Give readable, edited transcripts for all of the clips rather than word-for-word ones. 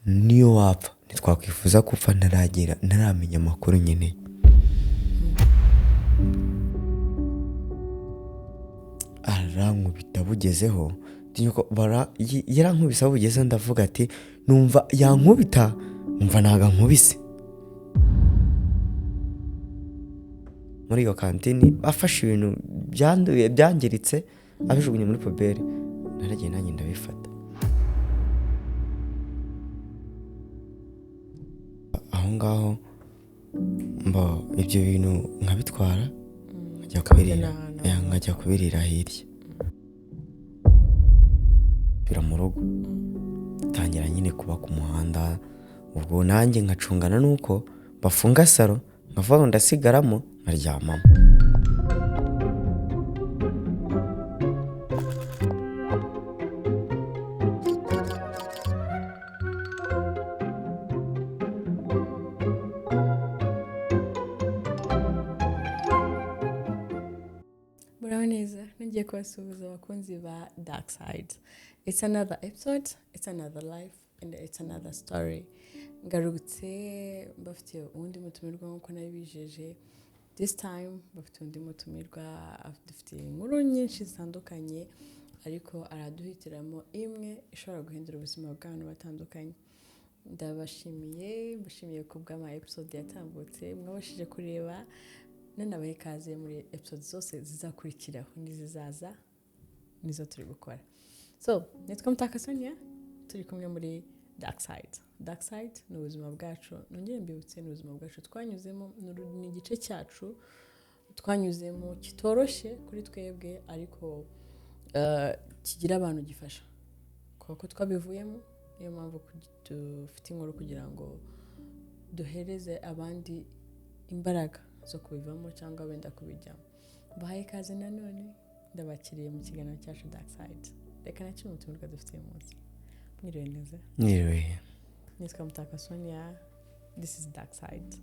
Niyo wapfa, ntitwakwifuza gupfa ntaragera, ntaramenya amakuru nyine. Arankubita bugezeho, yarankubise aho bugezeho, ndavuga ati numva yankubita, numva ntabwo ankubise. Muri iyo kantini bafashe ibintu byanduye byangiritse, abijugunye muri puberi, naragiye nanjye ndabifata. Aho ngaho mbo ibyo bintu nkabitwara nkajya kubirira, nkajya kubirira hirya. Nsubira mu rugo, tangira nyine kuba ku muhanda, ubwo nanjye nkacungana n'uko bafunga salo, nkavuga ngo ndasigaramo nkaryamamo. Muraho neza, nongeye kubasuhuza abakunzi ba Dark Side. It's another episode, it's another life, and it's another story. Ngarutse mbafitiye uwundi mutumirwa nk'uko nabibijeje. This time bafite undi mutumirwa, dufite inkuru nyinshi zitandukanye, ariko araduhitiramo imwe ishobora guhindura ubuzima bw'abantu batandukanye. Ndabashimiye, mbashimiye ku bw'ama episode yatambutse, mwabashije kureba, nanabahe ikaze muri episode zose zizakurikiraho n'izizaza, nizo turi gukora. So, nitwa Mutaka Sonia, turi kumwe muri Dark Side. Dark Side ni ubuzima bwacu, nongere mbibutse, ni ubuzima bwacu twanyuzemo, ni igice cyacu twanyuzemo kitoroshye kuri twebwe, ariko kigira abantu gifasha. Kuko twabivuyemo, niyo mpamvu dufite inkuru kugira ngo duhereze abandi imbaraga zo kubivamo cyangwa wenda kubijyamo. Mbahaye ikaze nanone, ndabakiriye mu kiganiro cyacu Dark Side. Reka nakire umutumirwa dufite uyu munsi. Mwiriwe neza. Mwiriwe. Nitwa Mutaka Sonia, this is Dark Side.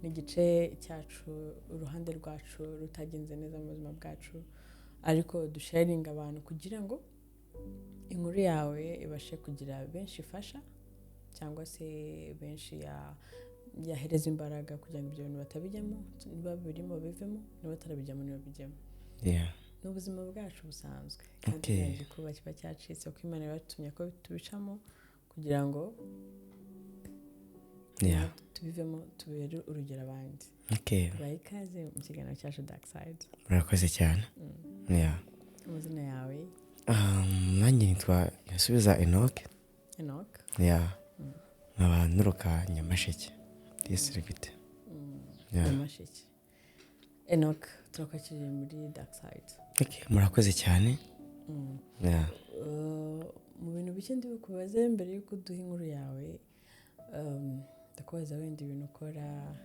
Ni igice cyacu, uruhande rwacu rutagenze neza mu buzima bwacu, ariko dusharinga abantu kugira ngo inkuru yawe ibashe kugira benshi ifasha, cyangwa se benshi yahereza imbaraga kugira ngo ibyo bintu batabijyamo, niba birimo bivemo, niba batarabijyamo ntibabijyemo. Ni ubuzima bwacu busanzwe, kandi nta gikuba kiba cyacitse kuko Imana yabatumye ko tubicamo kugira ngo tubivemo, tubere urugero abandi. Bahe ikaze mu kiganiro cyacu Dark Side. Murakoze cyane. Amazina yawe? Nanjye nitwa Yasubiza Enoch. Enoch. Nkaba nturuka Nyamasheke district. Nyamasheke. Enoch, turakwakiriye muri Dark Side. Murakoze cyane. Mu bintu bike ndi bukubaze mbere y'uko uduha inkuru yawe, ndakubaza wenda ibintu ukora,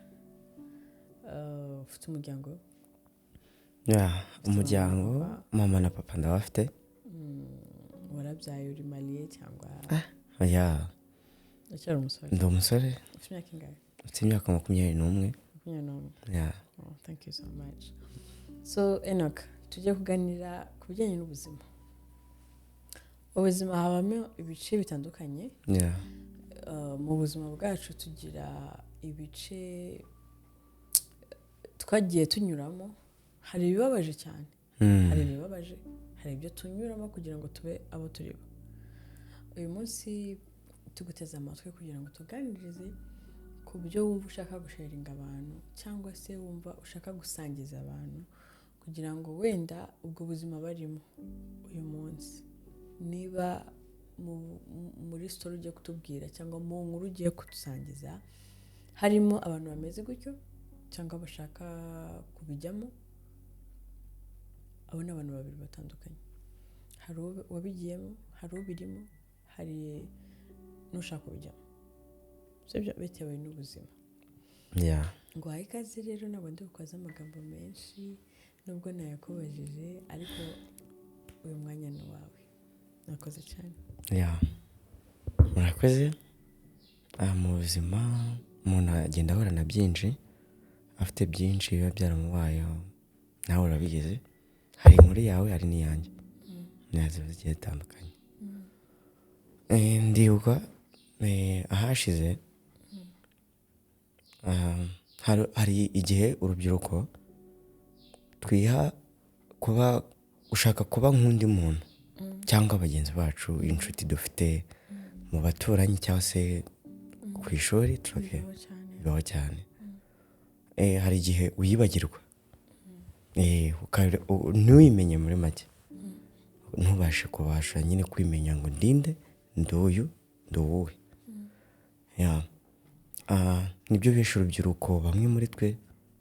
ufite umuryango? Umuryango, mama na papa ndabafite. Warabyaye, uri mariye cyangwa? Oya. Uracyari umusore? Ndi umusore. Ufite imyaka ingahe? Mfite imyaka 21. 21. Oh, thank you so much. So Enoch, tujye kuganira ku bijyanye n'ubuzima. Ubuzima habamo ibice bitandukanye. Mu buzima bwacu tugira ibice twagiye tunyuramo, hari ibibabaje cyane. Hari ibibabaje, hari ibyo tunyuramo kugira ngo tube abo turi bo. Uyu munsi tuguteze amatwi kugira ngo tuganirize ku byo wumva ushaka gusharinga abantu, cyangwa se wumva ushaka gusangiza abantu, kugira ngo wenda ubwo buzima barimo uyu munsi, niba muri story ugiye kutubwira cyangwa mu nkuru ugiye kudusangiza harimo abantu bameze gutyo cyangwa bashaka kubijyamo, abo ni abantu babiri batandukanye. Hari uwabigiyemo, hari ubirimo, hari n'ushaka kubijyamo. Sibyo, bitewe n'ubuzima. Ngo uhaye ikaze rero, ntabwo ndi bukoze amagambo menshi nubwo nayakubajije, ariko uyu mwanya ni uwawe. Murakoze cyane. Murakoze. Mu buzima umuntu agenda ahura na byinshi, afite byinshi biba byaramubayeho, nawe urabizi. Hari inkuru yawe, hari n'iyanjye. Ziba zigiye zitandukanye. Ndibuka Ahashize hari igihe urubyiruko twiha kuba gushaka kuba nk'undi muntu cyangwa bagenzi bacu, inshuti dufite mu baturanyi cyangwa se ku ishuri, turoke. Bibaho cyane. Bibaho cyane. Hari igihe wiyibagirwa, ntiwimenye muri make, ntubashe kubasha nyine kwimenya ngo ndinde, ndi uyu, ndi uwuhe. Yeah. Nibyo benshi urubyiruko bamwe muri twe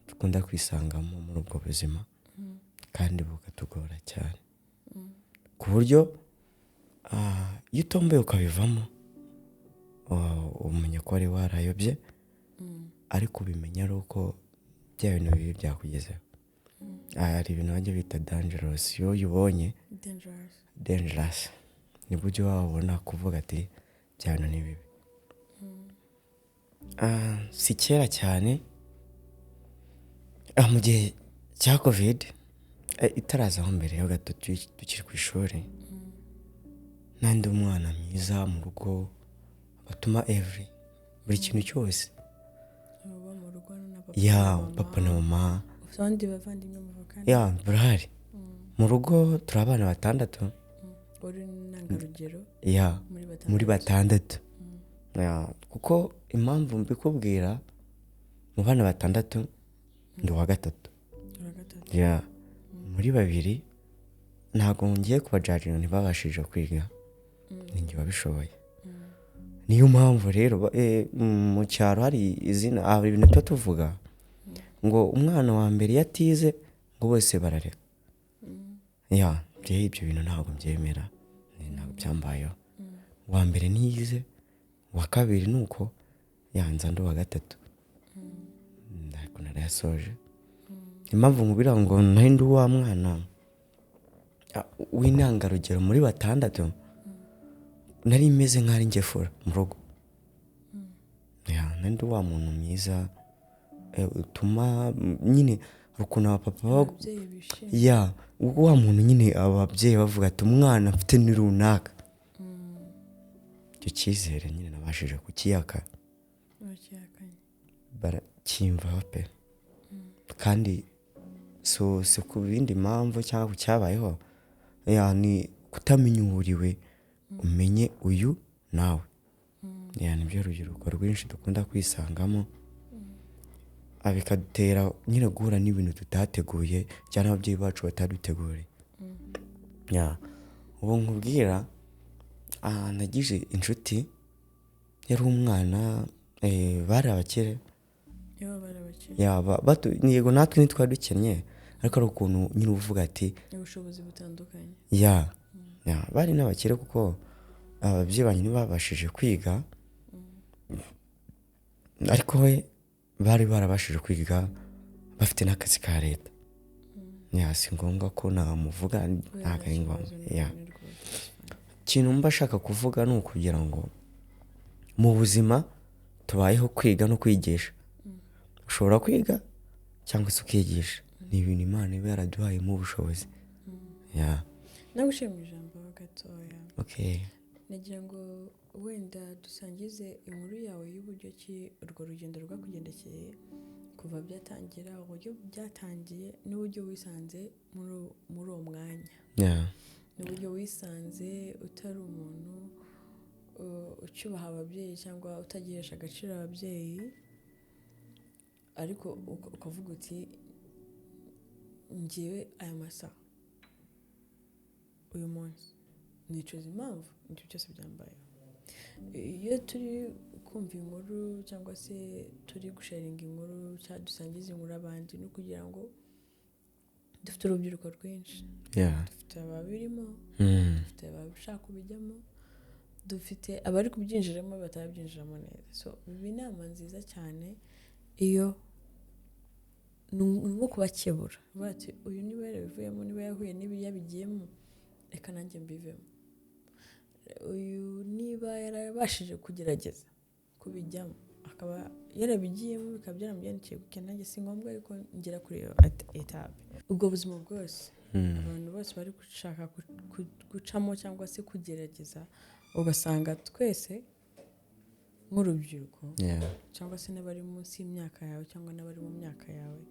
dukunda kwisangamo muri ubwo buzima, kandi bukatugora cyane ku buryo iyo utomboye ukabivamo, umenya ko wari warayobye, ariko ubimenya ari uko bya bintu bibi byakugezeho. Hari ibintu bajya bita dangerous, iyo uyibonye Dangerous. Dangerous, nibwo ujya wabona kuvuga ati bya bintu ni bibi. Si kera cyane, mu gihe cya COVID itarazaho, mbere yo gato, tukiri ku ishuri, nandi umwana mwiza mu rugo, batuma every buri kintu cyose. Uba mu rugo na papa ya na mama. Papa na mama. Ufite abandi bavandimwe muvukana? Yeah, burahari. Mu rugo turi abana batandatu. Uri intangarugero ya muri batandatu? Muri batandatu. Yeah, kuko impamvu mbikubwira, mu bana batandatu ndi uwa gatatu. Uri gatatu. Yeah, muri babiri ntabwo ngiye kubajajinga, ntibabashije kwiga, ninjye wabishoboye. Niyo mpamvu rero mu cyaro hari izina, hari ibintu tuba tuvuga ngo umwana wa mbere iyo atize ngo bose barareka. Yeah, njyewe ibyo bintu ntabwo mbyemera, ntabwo byambayeho. Uwa mbere ntiyize, uwa kabiri ni uko yanza, ndi uwa gatatu ariko narayasoje. Impamvu nkubwira ngo nari ndi wa mwana w'intangarugero muri batandatu, nari meze nk'aho ari njye fura mu rugo. Yeah, nari ndi wa muntu mwiza, utuma nyine hari ukuntu abapapa Ababyeyi bishimye. Yeah, wa muntu nyine ababyeyi bavuga ati umwana mfite ni runaka. Icyo cyizere nyine nabashije kukiyaka. Bakihakanye. Barakimvaho pe, kandi so si ku bindi mpamvu cyangwa ku cyabayeho. Yeah, ni kutamenya uwo uriwe, umenye uyu nawe. Yeah, nibyo urubyiruko rwinshi dukunda kwisangamo, bikadutera nyine guhura n'ibintu tutateguye cyangwa ababyeyi bacu bataduteguriye. Yeah, ubu nkubwira, nagize inshuti yari umwana, bari abakire. Iyo bari abakire. Yaba yego, natwe ntitwari dukennye, ariko hari ukuntu nyine uvuga ati Ubushobozi butandukanye. Yeah, bari n'abakire kuko ababyeyi banjye ntibabashije kwiga, ariko we bari barabashije kwiga, bafite n'akazi ka leta. Yeah, si ngombwa ko namuvuga, ntabwo ari ngombwa. Yeah, ikintu mba ashaka kuvuga ni ukugira ngo mu buzima tubayeho kwiga no kwigisha. Ushobora kwiga cyangwa se ukigisha, ni ibintu Imana iba yaraduhayemo ubushobozi. Yeah. Naguciye mu ijambo gatoya. Okay. Nagira ngo wenda dusangize inkuru yawe y'uburyo ki urwo rugendo rwakugendekeye kuva byatangira, uburyo byatangiye n'uburyo wisanze muri uwo mwanya, n'uburyo wisanze utari umuntu ucyubaha ababyeyi cyangwa utagihesha agaciro ababyeyi, ariko ukavuga uti ngewe aya masaha, uyu munsi nicuza impamvu ibyo byose byambayeho. Iyo turi kumva inkuru cyangwa se turi gusharinga inkuru cyangwa dusangiza inkuru abandi, ni ukugira ngo dufite urubyiruko rwinshi, dufite ababirimo, dufite abashaka kubijyamo, dufite abari kubyinjiramo batarabyinjiramo neza. So biba inama nziza cyane iyo ni nko kubakebura, uvuga ati uyu niba yarabivuyemo, niba yahuye n'ibi yabigiyemo, reka nanjye mbivemo. Uyu niba yarabashije kugerageza kubijyamo, akaba yarabigiyemo, bikaba byaramugendekeye gutya, nanjye si ngombwa yuko ngera kuri iyo etape. Ubwo buzima bwose abantu bose bari gushaka gucamo cyangwa se kugerageza, ugasanga twese Nk'urubyiruko cyangwa se n'abari munsi y'imyaka yawe cyangwa n'abari mu myaka yawe,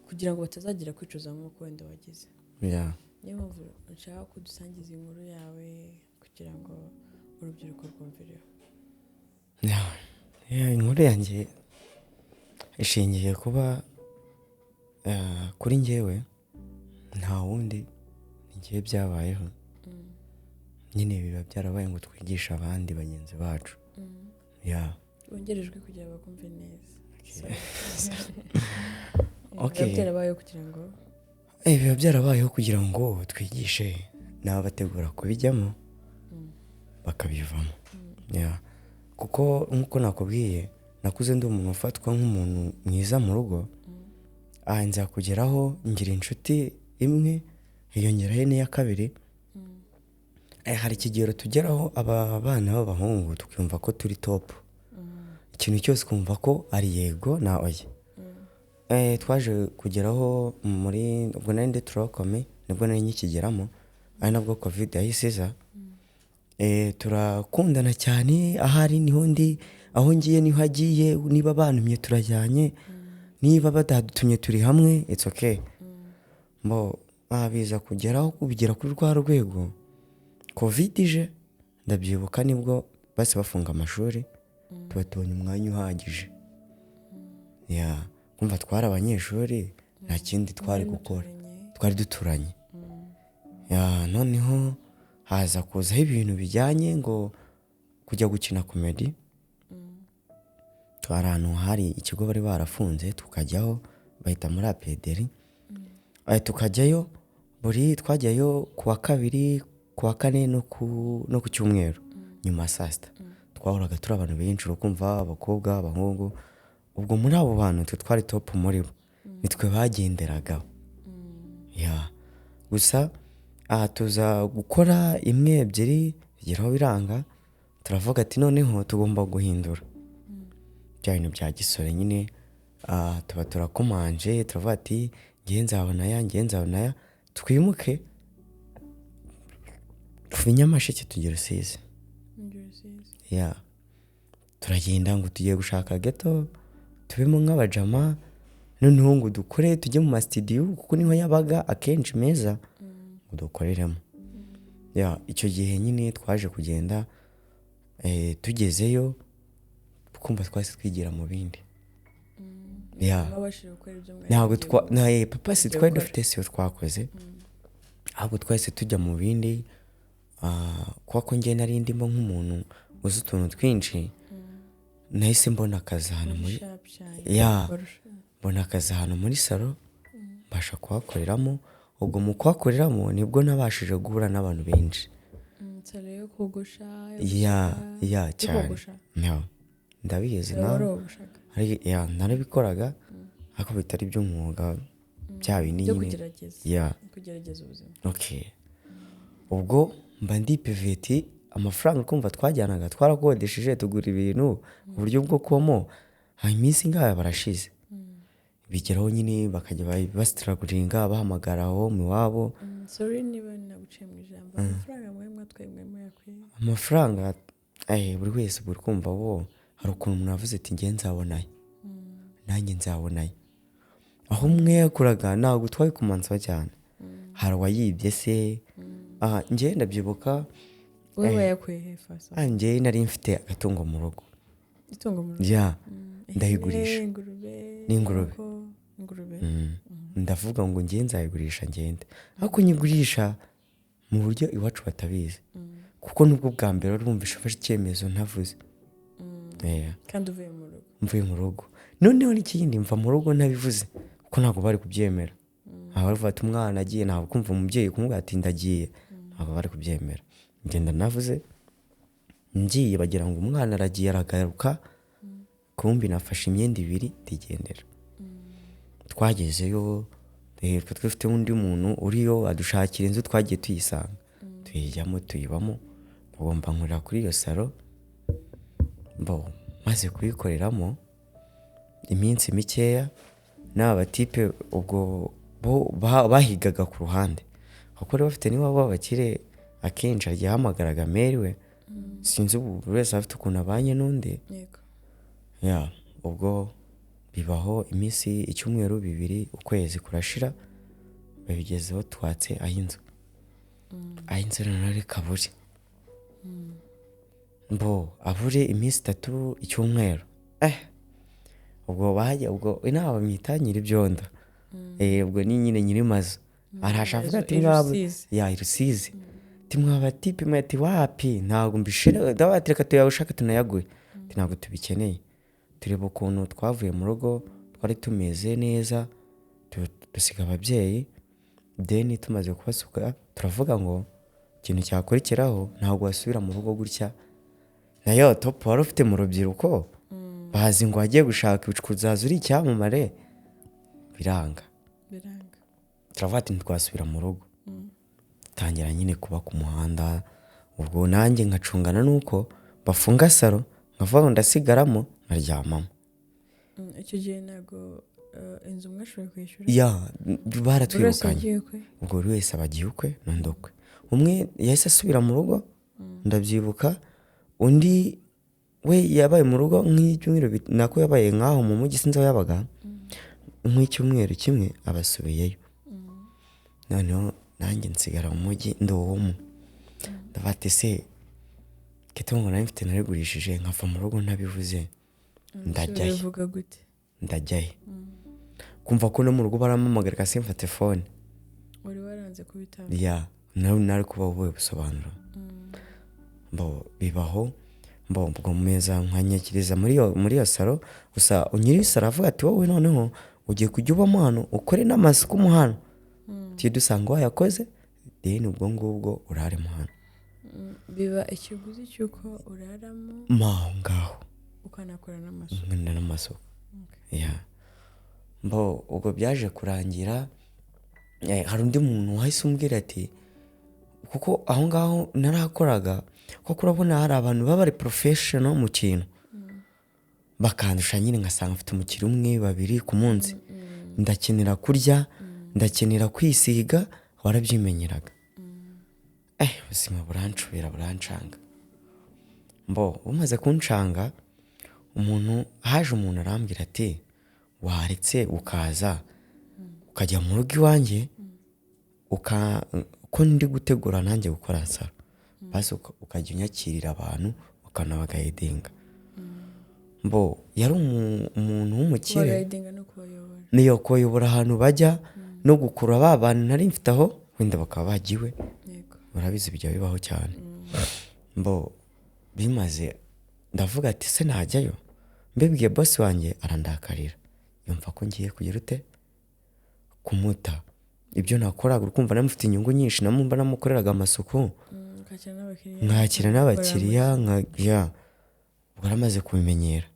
kugira ngo batazagira kwicuza nk'uko wenda wagize. Niyo mpamvu nshaka ko dusangiza inkuru yawe kugira ngo urubyiruko rwumvireho. Yeah, inkuru yanjye ishingiye kuba kuri njyewe nta wundi, ni njyewe byabayeho. Nyine biba byarabaye ngo twigishe abandi bagenzi bacu. Yeah. Wongere ijwi kugira ngo bakumve neza. Okay. Biba byarabayeho kugira ngo Biba byarabayeho kugira ngo twigishe n'abategura kubijyamo bakabivamo. Yeah. Kuko nk'uko nakubwiye, nakuze ndi umuntu ufatwa nk'umuntu mwiza mu rugo. Nza kugeraho ngira inshuti imwe, hiyongeraho n'iya kabiri. Hari ikigero tugeraho aba bana b'abahungu tukumva ko turi top, ikintu cyose ukumva ko ari yego na oya. Twaje kugeraho muri ubwo nari ndi tronc commun, nibwo nari nkikigeramo, ari nabwo COVID yahise iza. Turakundana cyane, ahari niho ndi, aho ngiye niho agiye, niba bantumye turajyanye, niba batadutumye turi hamwe, it's okay. Mbo biza kugeraho kubigera kuri rwa rwego, COVID ije, ndabyibuka nibwo bahise bafunga amashuri, tuba tubonye umwanya uhagije. Yeah, kumva twari abanyeshuri, nta kindi twari gukora, twari duturanye. Yeah, noneho haza kuzaho ibintu bijyanye ngo kujya gukina comedy. Twari ahantu hari ikigo bari barafunze, tukajyaho, bahita muri APDR. Tukajyayo buri, twajyayo ku wa kabiri, ku wa kane no ku cyumweru nyuma ya saa sita. Twahoraga turi abantu benshi, urukumva abakobwa, abahungu. Ubwo muri abo bantu twe twari top muri bo, nitwe bagenderagaho. Yeah. Gusa aha tuza gukora imwe, ebyiri, bigeraho biranga, turavuga ati noneho tugomba guhindura bya bintu bya gisore nyine. Tuba turakomanje, turavuga ati ngewe nzabona aya, ngewe nzabona aya, twimuke tuve i Nyamasheke tujye Rusizi. Yeah. Turagenda ngo tugiye gushaka ghetto tubemo nk'abajama, noneho ngo dukore tujye mu masitidiyo kuko niho yabaga akenshi meza, ngo dukoreremo. Yeah, icyo gihe nyine twaje kugenda, tugezeyo twumva twahise twigira mu bindi. Yeah. Mwabashije gukora ibyo mwari Ntabwo mugiye twa na papa si mugiye twari gukora. dufite, siyo twakoze, ahubwo twahise tujya mu bindi. Kuba ko njye nari ndimo nk'umuntu uzi utuntu twinshi, nahise mbona akazi ahantu muri Sharp cyane. Yeah. Barusha. Mbona akazi ahantu muri salon, mbasha kuhakoreramo. Ubwo mu kuhakoreramo nibwo nabashije guhura n'abantu benshi. Salon yo kogosha, yo Ya. gusuka, Ya. yo Cyane. kogosha. Yeah, ndabizi. Wari Nawe warogoshaga? Yeah, narabikoraga ariko bitari iby'umwuga, bya bindi Byo nyine. kugerageza. Yeah. Kugerageza ubuzima. Okay, ubwo mba ndi piveti, amafaranga kumva twajyanaga twarakodesheje, tugura ibintu, uburyo bwo kubamo, hanyuma iminsi ngaha barashize, bigeraho nyine bakajya basitaraguringa, bahamagara aho mu iwabo. Sorry niba naguciye mu ijambo. Amafaranga mwe mwatwaye, mwe muyakwiye? Amafaranga, buri wese buri kumva bo hari ukuntu umuntu avuze ati ngewe nzabonayo, nanjye nzabonayo. Aho umwe yakuraga ntabwo twabikomansaho cyane, hari uwayibye se. Aha njyewe ndabyibuka. Wowe wayakuye he fasa? Njyewe nari mfite agatungo mu rugo. Itungo mu rugo? Yeah, ndayigurisha. Ihene, ingurube? N'ingurube. Inkoko, ingurube. Ndavuga ngo ngewe nzayigurisha ngende, ariko nyigurisha mu buryo iwacu batabizi, kuko nubwo bwa mbere wari wumvishe ufashe icyemezo ntavuze. Yeah. Kandi uvuye mu rugo. Mvuye mu rugo. Noneho n'ikindi, mva mu rugo ntabivuze kuko ntabwo bari kubyemera. Ntabwo bari kuvuga ati umwana agiye, ntabwo kumva umubyeyi kumubwira ati ndagiye, ntabwo bari kubyemera. Ngenda navuze ngiye, bagira ngo umwana aragiye aragaruka, kumbi nafashe imyenda ibiri ndigendera. Twagezeyo, twe dufite undi muntu uriyo adushakira inzu, twagiye tuyisanga, tuyijyamo, tuyibamo. Ubwo nkorera kuri iyo salon. Mbo maze kuyikoreramo iminsi mikeya, n'aba batipe ubwo bo bahigaga ku ruhande kuko bari bafite n'iwabo b'abakire, akenshi agiye ahamagaraga mère we. Sinzi, ubu buri wese afite ukuntu abanye n'undi. Ya, ubwo bibaho iminsi, icyumweru, 2, ukwezi kurashira, babigezeho twatse ay'inzu. Ay'inzu noneho reka abure, mbo abure iminsi 3, icyumweru. Ubwo bajya, ubwo inama bamwita nyir'ibyondo. Ubwo ni nyine nyir'amazu araje avuga ati I mwaba Rusizi. Ya, i Rusizi. Ati mwaba tipe mwe, ati wapi, ntabwo mbishira. Ndabaga ati reka tuyashake tunayaguhe. Ati ntabwo tubikeneye. Tureba ukuntu twavuye mu rugo twari tumeze neza, dusiga ababyeyi. Then tumaze kubasuka turavuga ngo ikintu cyakurikiraho, ntabwo wasubira mu rugo gutya nayo top wari ufite mu rubyiruko, bazi ngo wagiye gushaka kuzaza uri icyamamare, biranga. Biranga. Turavuga ati ntitwasubira mu rugo, tangira nyine kuba ku muhanda. Ubwo nanjye nkacungana n'uko bafunga salon, nkavuga ngo ndasigaramo nkaryamamo. Icyo gihe ntabwo inzu mwashoboye kwishyura? Ya. Buri wese Baratwirukanye. yagiye ukwe? Ubwo buri wese aba agiye ukwe n'undi ukwe. Umwe yahise asubira mu rugo, ndabyibuka. Undi we yabaye mu rugo nk'icyumweru, nako yabaye nk'aho mu mujyi, sinzi aho yabaga, nk'icyumweru kimwe abasubiyeyo. Noneho nanjye nsigara mu mujyi ndi uw'umwe. Ndavuga ati se itungo nari mfite narigurishije, nkava mu rugo ntabivuze, ndajyayo? Bivuga gute? Ndajyayo kumva ko no mu rugo barampamagara simfate phone? Wari waranze kubitanga. Ya, nawe nari kuba ubuhe busobanuro? Mbo bibaho, mbo ubwo meza nkanyakiriza muri iyo salon. Gusa nyiri salon avuga ati wowe noneho ugiye kujya ubamo hano, ukore n'amasuku mo hano, tujye dusanga wayakoze, then ubwo ngubwo uraremo hano. Biba ikiguzi cy'uko uraramo. Mo aho ngaho. Ukanakora n'amasuku. Nkana n'amasuku, ya. Mbo ubwo byaje kurangira, hari undi muntu wahise umbwira ati kuko aho ngaho narahakoraga, kuko urabona hari abantu baba bari professional mu kintu bakandusha nyine, ngasanga mfite umukiriya umwe, babiri ku munsi, ndakenera kurya, ndakenera kwisiga, warabyimenyeraga. Ubuzima burancubira, burancanga. Mbo bumaze kuncanga, umuntu haje, umuntu arambwira ati waretse ukaza ukajya mu rugo iwanjye, ko ndi gutegura nanjye gukora salon, basi ukajya unyakirira abantu, ukanabaguidinga. Mbo yari umuntu w'umukire. Kubaguidinga no kubayobora. Niyo, kubayobora ahantu bajya no gukurura ba bantu nari mfite aho, wenda bakaba bagiwe. Urabizi bijya bibaho cyane. Mbo bimaze ndavuga ati se najyayo? Mbibwiye boss wanjye arandakarira, yumva ko ngiye kugira ute, kumuta ibyo nakoraga. Ukumva namufite inyungu nyinshi, namumva namukoreraga amasuku. Ukakira n'abakiriya. Nkakira n'abakiriya, nka ya ubwo yaramaze kubimenyera.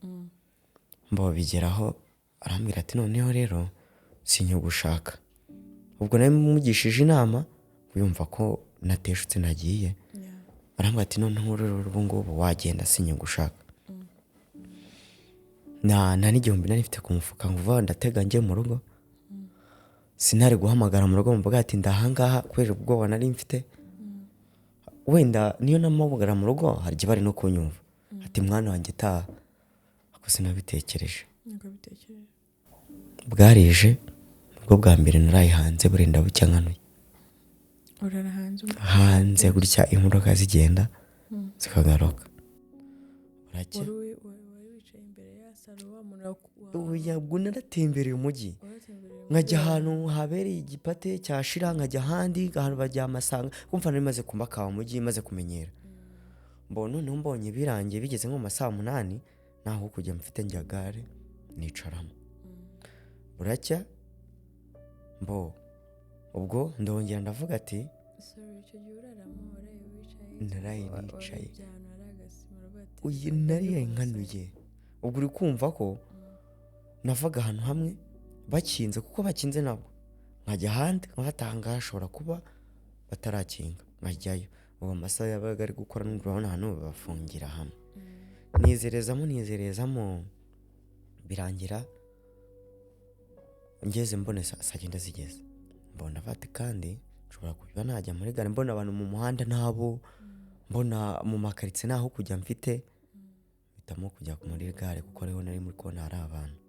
Mbo bigeraho arambwira ati noneho rero sinyugushaka. Ubwo nari mugishije inama, yumva ko nateshutse nagiye. Arambwira ati noneho rero ubu ngubu wagenda, sinyugushaka. Nta n'igihumbi nari mfite ku mufuka ngo uva ndatega njye mu rugo. Sinari guhamagara mu rugo mvuga ati ndahangaha, kubera ubwoba nari mfite. Wenda niyo namuhamagara mu rugo hari igihe bari no kunyumva ati mwana wanjye taha, ariko sinabitekereje. Ntabwo bitekereje. Bwarije, nibwo bwa mbere naraye hanze burinda bucya nkanuye. Urara hanze? Hanze gutya, imodoka zigenda zikagaruka, buracya. Wari wicaye imbere ya salon, wa muntu Oya, ubwo naratembereye umujyi. Waratembereye. Nkajya ahantu habereye igipate cyashira, nkajya ahandi ahantu bajya amasanga, kumva nari maze kumba kawa mujyi, maze kumenyera. Mbona noneho mbonye birangiye, bigeze nko mu ma saa 8, naho kujya mfite, njya gare nicaramo, buracya. Mbo ubwo ndongera ndavuga ati Sorry, icyo gihe uraramo waraye wicaye? Naraye nicaye. Warebye ahantu hari agasima uravuga ati Uyu "Reka nariye njye ku nkanuye. Ubwo uri kumva ko navaga ahantu hamwe bakinze, kuko bakinze nabwo nkajya ahandi, nkafata hashobora kuba batarakinga nkajyayo. Ubu amasaha yabaga ari gukora n'ubwo urabona ahantu babafungira hamwe. Nizerezamo, nizerezamo, birangira ngeze mbona saa cyenda zigeze, mbona bati kandi nshobora kuba najya muri gare, mbona abantu mu muhanda ntabo. Mbona mu makaritsiye ntaho kujya mfite, mpitamo kujya muri gare kuko ariho nari muri kubona hari abantu.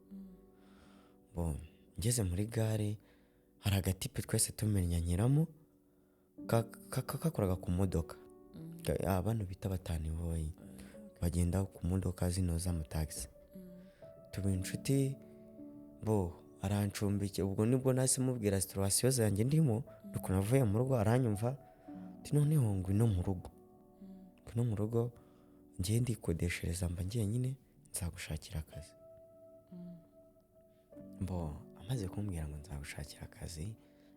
Bon, ngeze muri gare hari agatipe twese tumenyanyiramo kakoraga ku modoka. Bano bita bataniboyi bagenda ku modoka zino z'amatagisi, tuba inshuti. Bo arancumbikira. Ubwo nibwo nahise mubwira situation zanjye ndimo, ukuntu navuye mu rugo. Aranyumva, ati: "Noneho ngwino mu rugo, ngwino mu rugo, ngiye ndikodeshereza, mba njyenyine, nzagushakira akazi." Bo amaze kumbwira ngo nzagushakira akazi,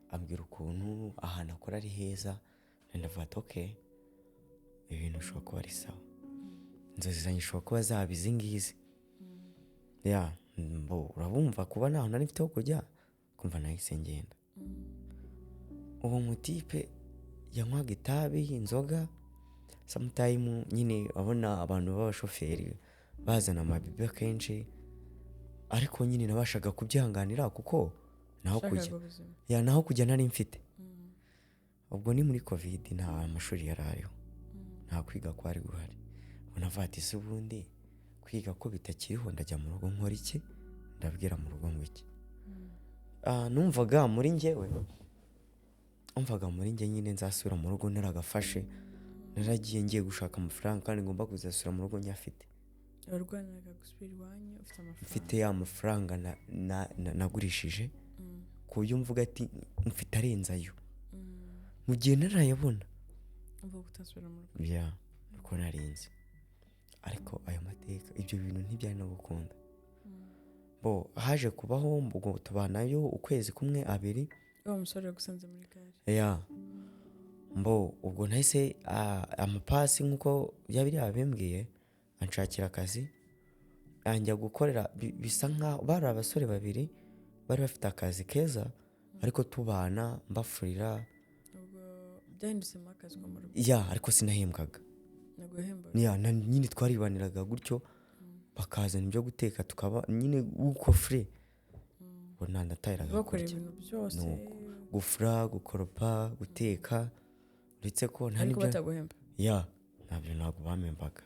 ambwira ukuntu ahantu akora ari heza, ndavuga ati: "Okay, ibintu bishobora kuba ari sawa, inzozi zanjye zishobora kuba zaba izi ngizi." Ya, mbo urabumva, kuba ntaho nari mfite ho kujya, kumva nahise ngenda. Uwo mutipe yanywaga itabi, inzoga sometime nyine. Abona abantu b'abashoferi bazana amabibe akenshi, ariko nyine nabashaga kubyihanganira kuko naho Washakaga kujya ubuzima. Ya, naho kujya nari mfite. Ubwo ni muri COVID, nta mashuri yari ariho, nta kwiga kwari guhari. Ubwo navuga ati: "Se ubundi kwiga ko bitakiriho, ndajya mu rugo nkora iki? Ndabwira mu rugo ngo iki?" Numvaga muri njyewe, numvaga muri njye nyine nzasubira mu rugo naragafashe, naragiye ngiye gushaka amafaranga kandi ngomba kuzasubira mu rugo nyafite. Warwaniraga gusubira iwanyu ufite amafaranga. Mfite ya mafaranga nagurishije, ku buryo mvuga ati mfite arenze ayo mu gihe ntarayabona. Uvuga kutasubira mu rugo. Ya, niko narinze. Ariko ayo mateka, ibyo bintu ntibyari no gukunda. Bo haje kubaho ubwo tubanayo ukwezi kumwe, abiri. Wa musore yagusanze muri gare? Ya, mbo ubwo nahise amapasi nk'uko byaba yabimbwiye, anshakira akazi, anjya gukorera. Bisa nkaho bari abasore babiri bari bafite akazi keza, ariko tubana mbafurira. Ubwo byahindutsemo akazi ko mu rugo? Ya, ariko sinahembwaga. Ntabwo yahembaga? Ya, nyine twaribaniraga gutyo, bakazana ibyo guteka, tukaba nyine uko fure ubwo ntandatahiraga bakora kurya. Ibintu byose. Nuko gufura, gukoropa, guteka, uretse ko nta ariko n'ibyo bataguhemba. Ya, ntabyo, ntabwo bampembaga.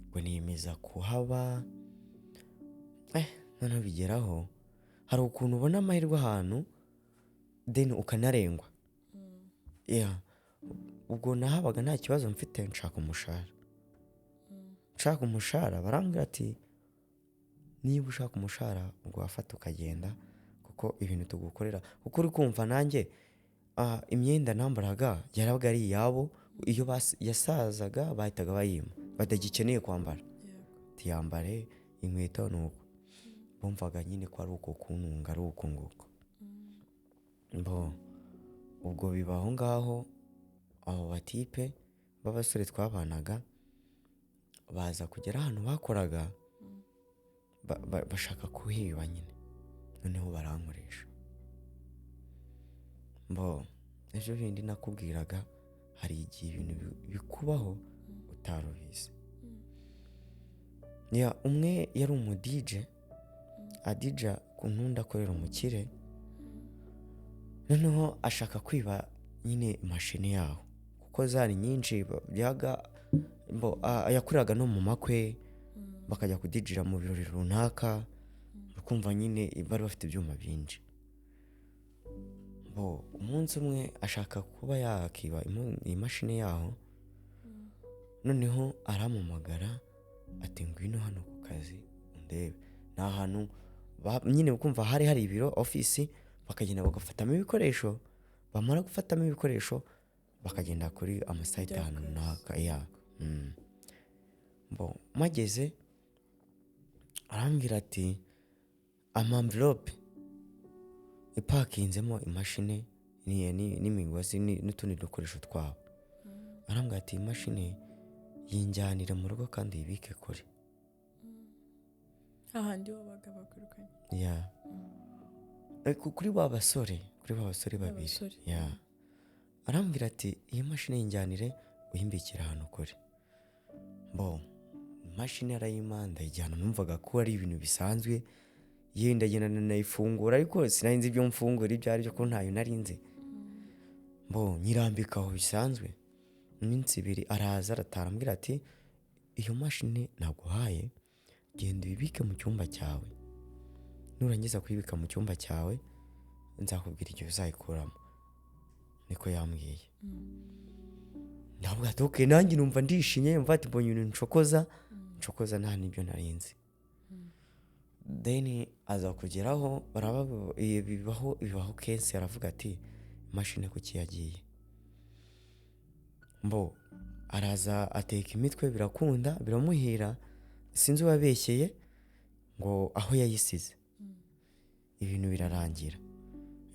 Ubwo niyemeza kuhaba. Noneho bigeraho hari ukuntu ubona amahirwe ahantu, then ukanarengwa. Ya, ubwo nahabaga nta kibazo mfite. Nshaka umushahara, nshaka umushahara, barambwira ati: "Niba ushaka umushahara, ubwo wafata ukagenda, kuko ibintu tugukorera, kuko uri kumva nanjye imyenda nambaraga yarabaga ari iyabo, iyo yasazaga bahitaga bayima batagikeneye kwambara." Tiyambare inkweto, ni uko bumvaga nyine ko ari uko kuntunga, ari uko nguko. Bo ubwo biba aho ngaho. Abo batipe b'abasore twabanaga baza kugera ahantu bakoraga, bashaka kuhiba nyine, noneho barankoresha. Mbo ejo bindi nakubwiraga, hari igihe ibintu bikubaho utarubizi. Ya, umwe yari umu DJ, adija ku ntunda, akorera umukire, noneho ashaka kwiba nyine imashini yaho kuko zari nyinshi. Byaga mbo yakoreraga no mu makwe, bakajya kudijira mu birori runaka, ukumva nyine bari bafite ibyuma byinshi. Bo umunsi umwe ashaka kuba yakiba imashini yaho, noneho arampamagara ati: "Ngwino hano ku kazi undebe." Ni ahantu nyine ukumva hari hari ibiro, ofisi, bakagenda bagafatamo ibikoresho, bamara gufatamo ibikoresho bakagenda kuri amasite ahantu runaka. Ya. Bo mageze arambwira ati amamvirope ipakinzemo imashini n'imigozi n'utundi dukoresho twabo. Arambwira ati: "Imashini yinjyanire mu rugo kandi uyibike kure." Hahandi wabaga bakwirukanye? Ya. Kuri ba basore babiri. Basore. Ya, arambwira ati: "Iyi mashini yinjyanire, uyimbikire ahantu kure." Bo imashini arayimpa, ndayijyana. Numvaga ko ari ibintu bisanzwe, yewe ndagenda nanayifungura, ariko sinari nzi ibyo mfungura ibyo ari byo ko ntayo nari nzi. Bo nyirambika aho bisanzwe. Iminsi 2 araza arataha, arambwira ati iyo mashini naguhaye genda uyibike mu cyumba cyawe, nurangiza kuyibika mu cyumba cyawe nzakubwira igihe uzayikuramo. Niko yambwiye. Ndavuga ati okay, nanjye numva ndishimye, mva ati mbonye ibintu nshokoza nshokoza, nta n'ibyo narinzi. Then aza kugeraho bibaho kenshi, aravuga ati imashini kuki yagiye? Mbo araza ateka imitwe, birakunda biramuhira, sinzi uwabeshyeye ngo aho yayisize, ibintu birarangira.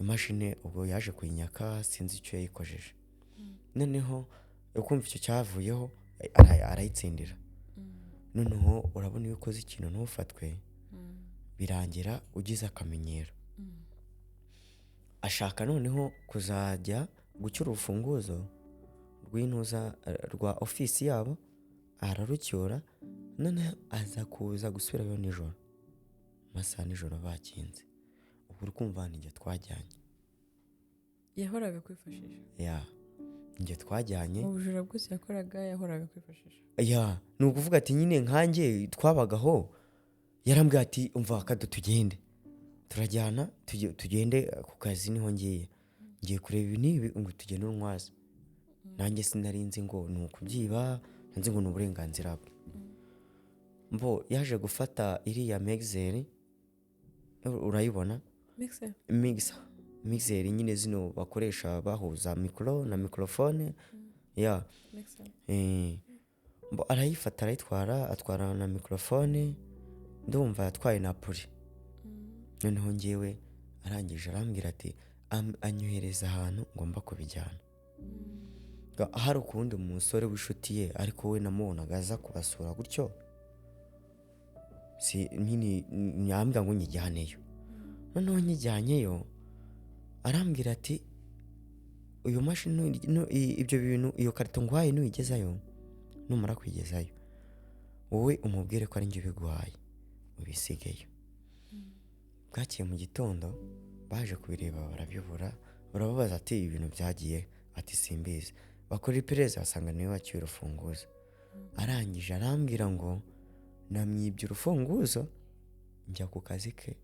Imashini ubwo yaje kuyinyaka, sinzi icyo yayikojeje. Noneho ukumva icyo cyavuyeho, arayitsindira. Noneho urabona iyo ukoze ikintu ntufatwe, birangira ugize akamenyero. Ashaka noneho kuzajya gucyura urufunguzo rw'intuza rwa ofisi yabo, ararucyura. Noneho aza kuza gusubirayo nijoro, amasaha nijoro bakinze. Ubu uri kumva ni njye twajyanye. Yahoraga kwifashisha. Ya, njye twajyanye. Mu bujura bwose yakoraga yahoraga kwifashisha. Ya, ni ukuvuga ati nyine nkanjye twabagaho, yarambwiye ati umva kado tugende, turajyana, tugende ku kazi, niho ngiye kureba ibi n'ibi, ngo tugende untwaze. Nanjye sinari nzi ngo ni ukubyiba, nzi ngo ni uburenganzira bwe. Mbo yaje gufata iriya mixer, urayibona? Mixer? Mixer nyine zino bakoresha bahuza mikoro na mikorofone ya. Mixer. Mbo arayifata arayitwara, atwara na mikorofone, ndumva yatwaye na puri. Noneho ngewe arangije arambwira ati anyohereza ahantu ngomba kubijyana. Hari ukundi musore w'inshuti ye, ariko we namubonaga aza kubasura gutyo, si nyine nyambwa ngo nyijyaneyo. Noneho nyijyanyeyo arambwira ati uyu mashini, ibyo bintu, iyo karito nguhaye nuyigezayo, numara kuyigezayo wowe umubwire ko ari njye ubiguhaye, ubisigeyo. Bwakiye mu gitondo baje kubireba barabibura, barababaza ati ibintu byagiye, ati simbizi. Bakora iperereza basanga niwe wacyuye urufunguzo. Arangije arambwira ngo namwibye urufunguzo njya ku kazi ke,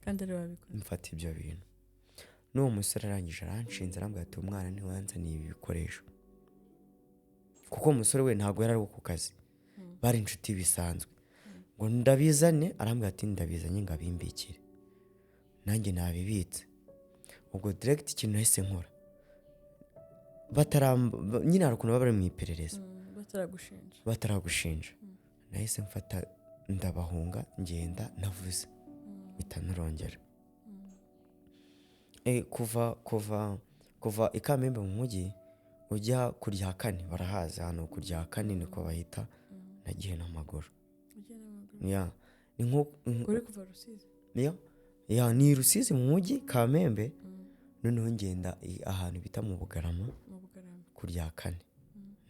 kandi ari wabikoze, mfata ibyo bintu. N'uwo musore arangije aranshinze, arambwira ati umwana ntiwanzaniye ibi bikoresho, kuko umusore we ntabwo yari ari ku kazi, bari inshuti bisanzwe. Ngo ndabizane, arambwira ati ndabizanye ngo abimbikire, nanjye nabibitse. Ubwo direct ikintu nahise nkora, nyine hari ukuntu baba bari mu iperereza, bataragushinja, bataragushinja. Nahise mfata ndabahunga, ngenda navuze bitanurongera. Kuva i Kamembe mu mujyi ujya ku rya kane, barahazi hano ku rya kane niko bahita, nagiye n'amaguru. Ya, ni nko uri kuva Rusizi? Ya, ni Rusizi mu mujyi Kamembe. Noneho ngenda ahantu bita mu Bugarama, ku rya kane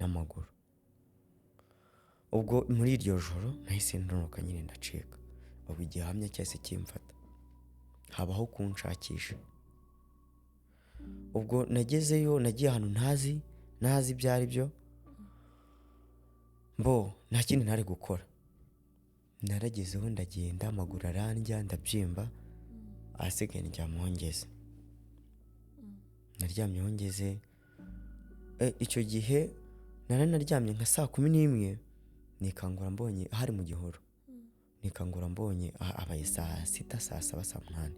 n'amaguru. Ubwo muri iryo joro nahise ndonoka nyine ndacika. Ubwo igihamya cyahise kimfata, habaho kunshakisha. Ubwo nagezeyo, nagiye ahantu ntazi ibyo ari byo, mbo nta kindi ntari gukora. Naragezeho ndagenda, amaguru arandya, ndabyimba, ahasigaye ndyama ngeze. Naryamyeho ngeze icyo gihe naranaryamye nka saa 11, nikangura mbonye hari mu gihuru, nikangura mbonye abaye saa 6, saa 7, saa 8.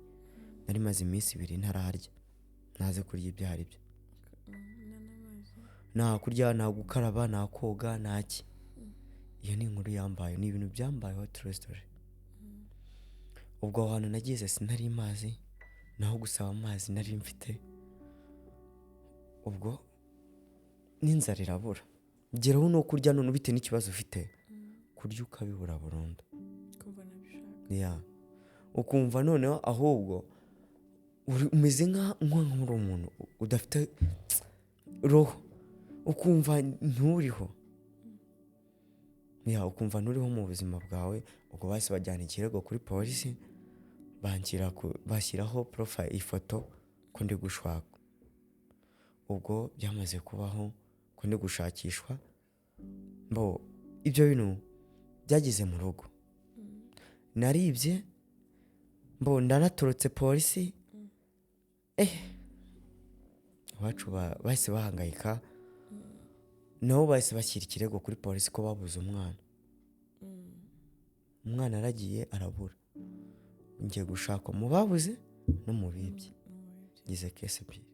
Nari maze iminsi 2 ntararya, ntazi kurya ibyo ari byo, nta kurya, nta gukaraba, nta koga, nta ki. Iyo ni inkuru yambaye, ni ibintu byambayeho, true story. Ubwo aho hantu nagize sinari mazi, naho gusaba amazi nari mfite. Ubwo n'inzara irabura, geraho no kurya none bitewe n'ikibazo ufite, kurya ukabibura burundu. Ya, ukumva noneho ahubwo umeze nk'uri umuntu udafite roho, ukumva nturiho. Ya, ukumva nturiho mu buzima bwawe. Ubwo bahise bajyana ikirego kuri polisi, bashyiraho profile ifoto ko ndi gushwakwa. Ubwo byamaze kubaho ko Ko ndi gushakishwa. Mbo ibyo bintu byageze mu rugo, naribye, mbo ndanatorotse polisi. Iwacu bahise bahangayika, nabo bahise bashyira ikirego kuri polisi ko babuze umwana. Umwana yaragiye arabura, ngiye gushakwa mu babuze no mu bibye. Ngize case ebyiri.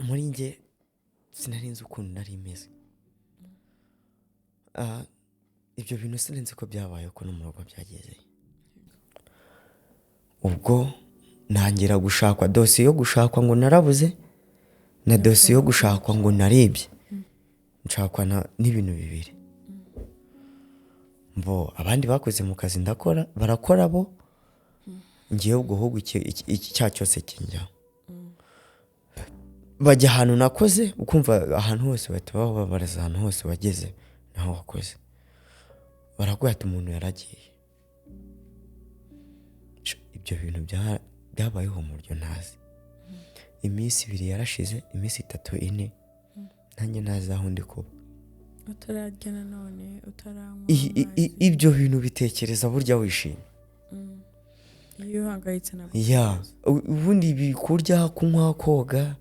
Muri njye sinari nzi ukuntu nari meze. Ibyo bintu sinari nzi ko byabaye, ko no mu rugo byageze. Ubwo ntangira gushakwa, dosiye yo gushakwa ngo narabuze na dosiye yo gushakwa ngo naribye, nshakwa n'ibintu bibiri. Mbo abandi bakoze mu kazi ndakora, barakora bo, ngewe ubwo ahubwo iki cyaha cyose kinjyaho. Bajya ahantu nakoze, ukumva ahantu hose bahita bababariza, ahantu hose wageze naho wakoze baraguha ati umuntu yaragiye. Ibyo bintu byabayeho mu buryo ntazi. Iminsi 2 yarashize, iminsi 3, 4, nanjye ntazi aho ndi kuba. Utararya nanone, utaranywa amazi. Ibyo bintu bitekereza burya wishimye. Iyo uhangayitse ntabwo Ya, ubundi ibi kurya, kunywa, koga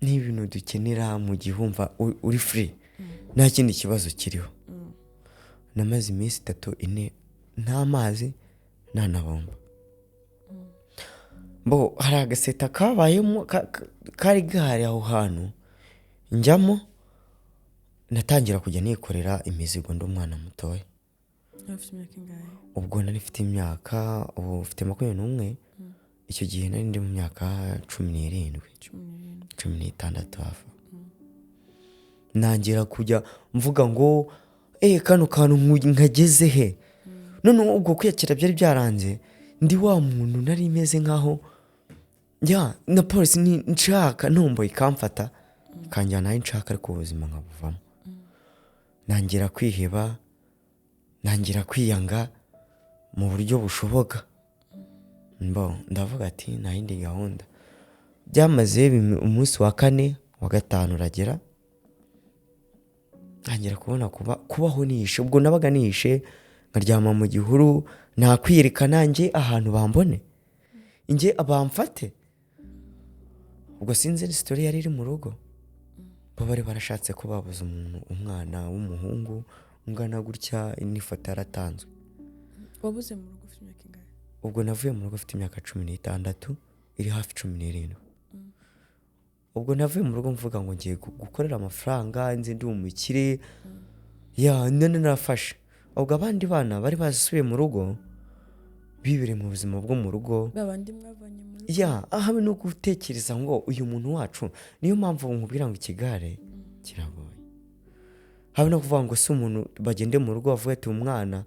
ni ibintu dukenera mu gihe wumva uri free, nta kindi kibazo kiriho. Namaze iminsi 3, 4 nta mazi, nta na bombo. Mbo hari agaseta kabayemo kari gahari aho hantu njyamo, natangira kujya nikorera imizigo ndi umwana mutoya. Ufite imyaka ingahe? Ubwo nari mfite imyaka, ubu mfite 21, icyo gihe nari ndi mu myaka 17. 17. 16 hafi. Ntangira kujya mvuga ngo kano kantu nkageze he? Noneho ubwo kwiyakira byari byaranze, ndi wa muntu nari meze nkaho ya na polisi ni nshaka ntomboye ikamfata ikanjyana aho nshaka, ariko ubuzima nkabuvamo. Ntangira kwiheba, ntangira kwiyanga mu buryo bushoboka. Mbo ndavuga ati nta yindi gahunda. Byamaze umunsi wa 4, wa 5 uragera, ntangira kubona kubaho nihishe. Ubwo nabaga nihishe, nkaryama mu gihuru, nakwiyereka nanjye ahantu bambone, njye bamfate. Ubwo sinzi story yari iri mu rugo, bo bari barashatse ko babuze umuntu, umwana w'umuhungu ungana gutya, n'ifoto yaratanzwe. Wabuze mu rugo ufite imyaka ingahe? Ubwo navuye mu rugo mfite imyaka 16, iri hafi 17. Ubwo navuye mu rugo mvuga ngo ngiye gukorera amafaranga, nzi ndi umukire, ya none narafashe. Ubwo abandi bana bari basubiye mu rugo, bibereye mu buzima bwo mu rugo. Ba bandi mwavanye mu rugo. Ya, habe no gutekereza ngo uyu muntu wacu, niyo mpamvu nkubwira ngo ikigare kiragoye. Habe no kuvuga ngo si umuntu bagende mu rugo bavuge ati umwana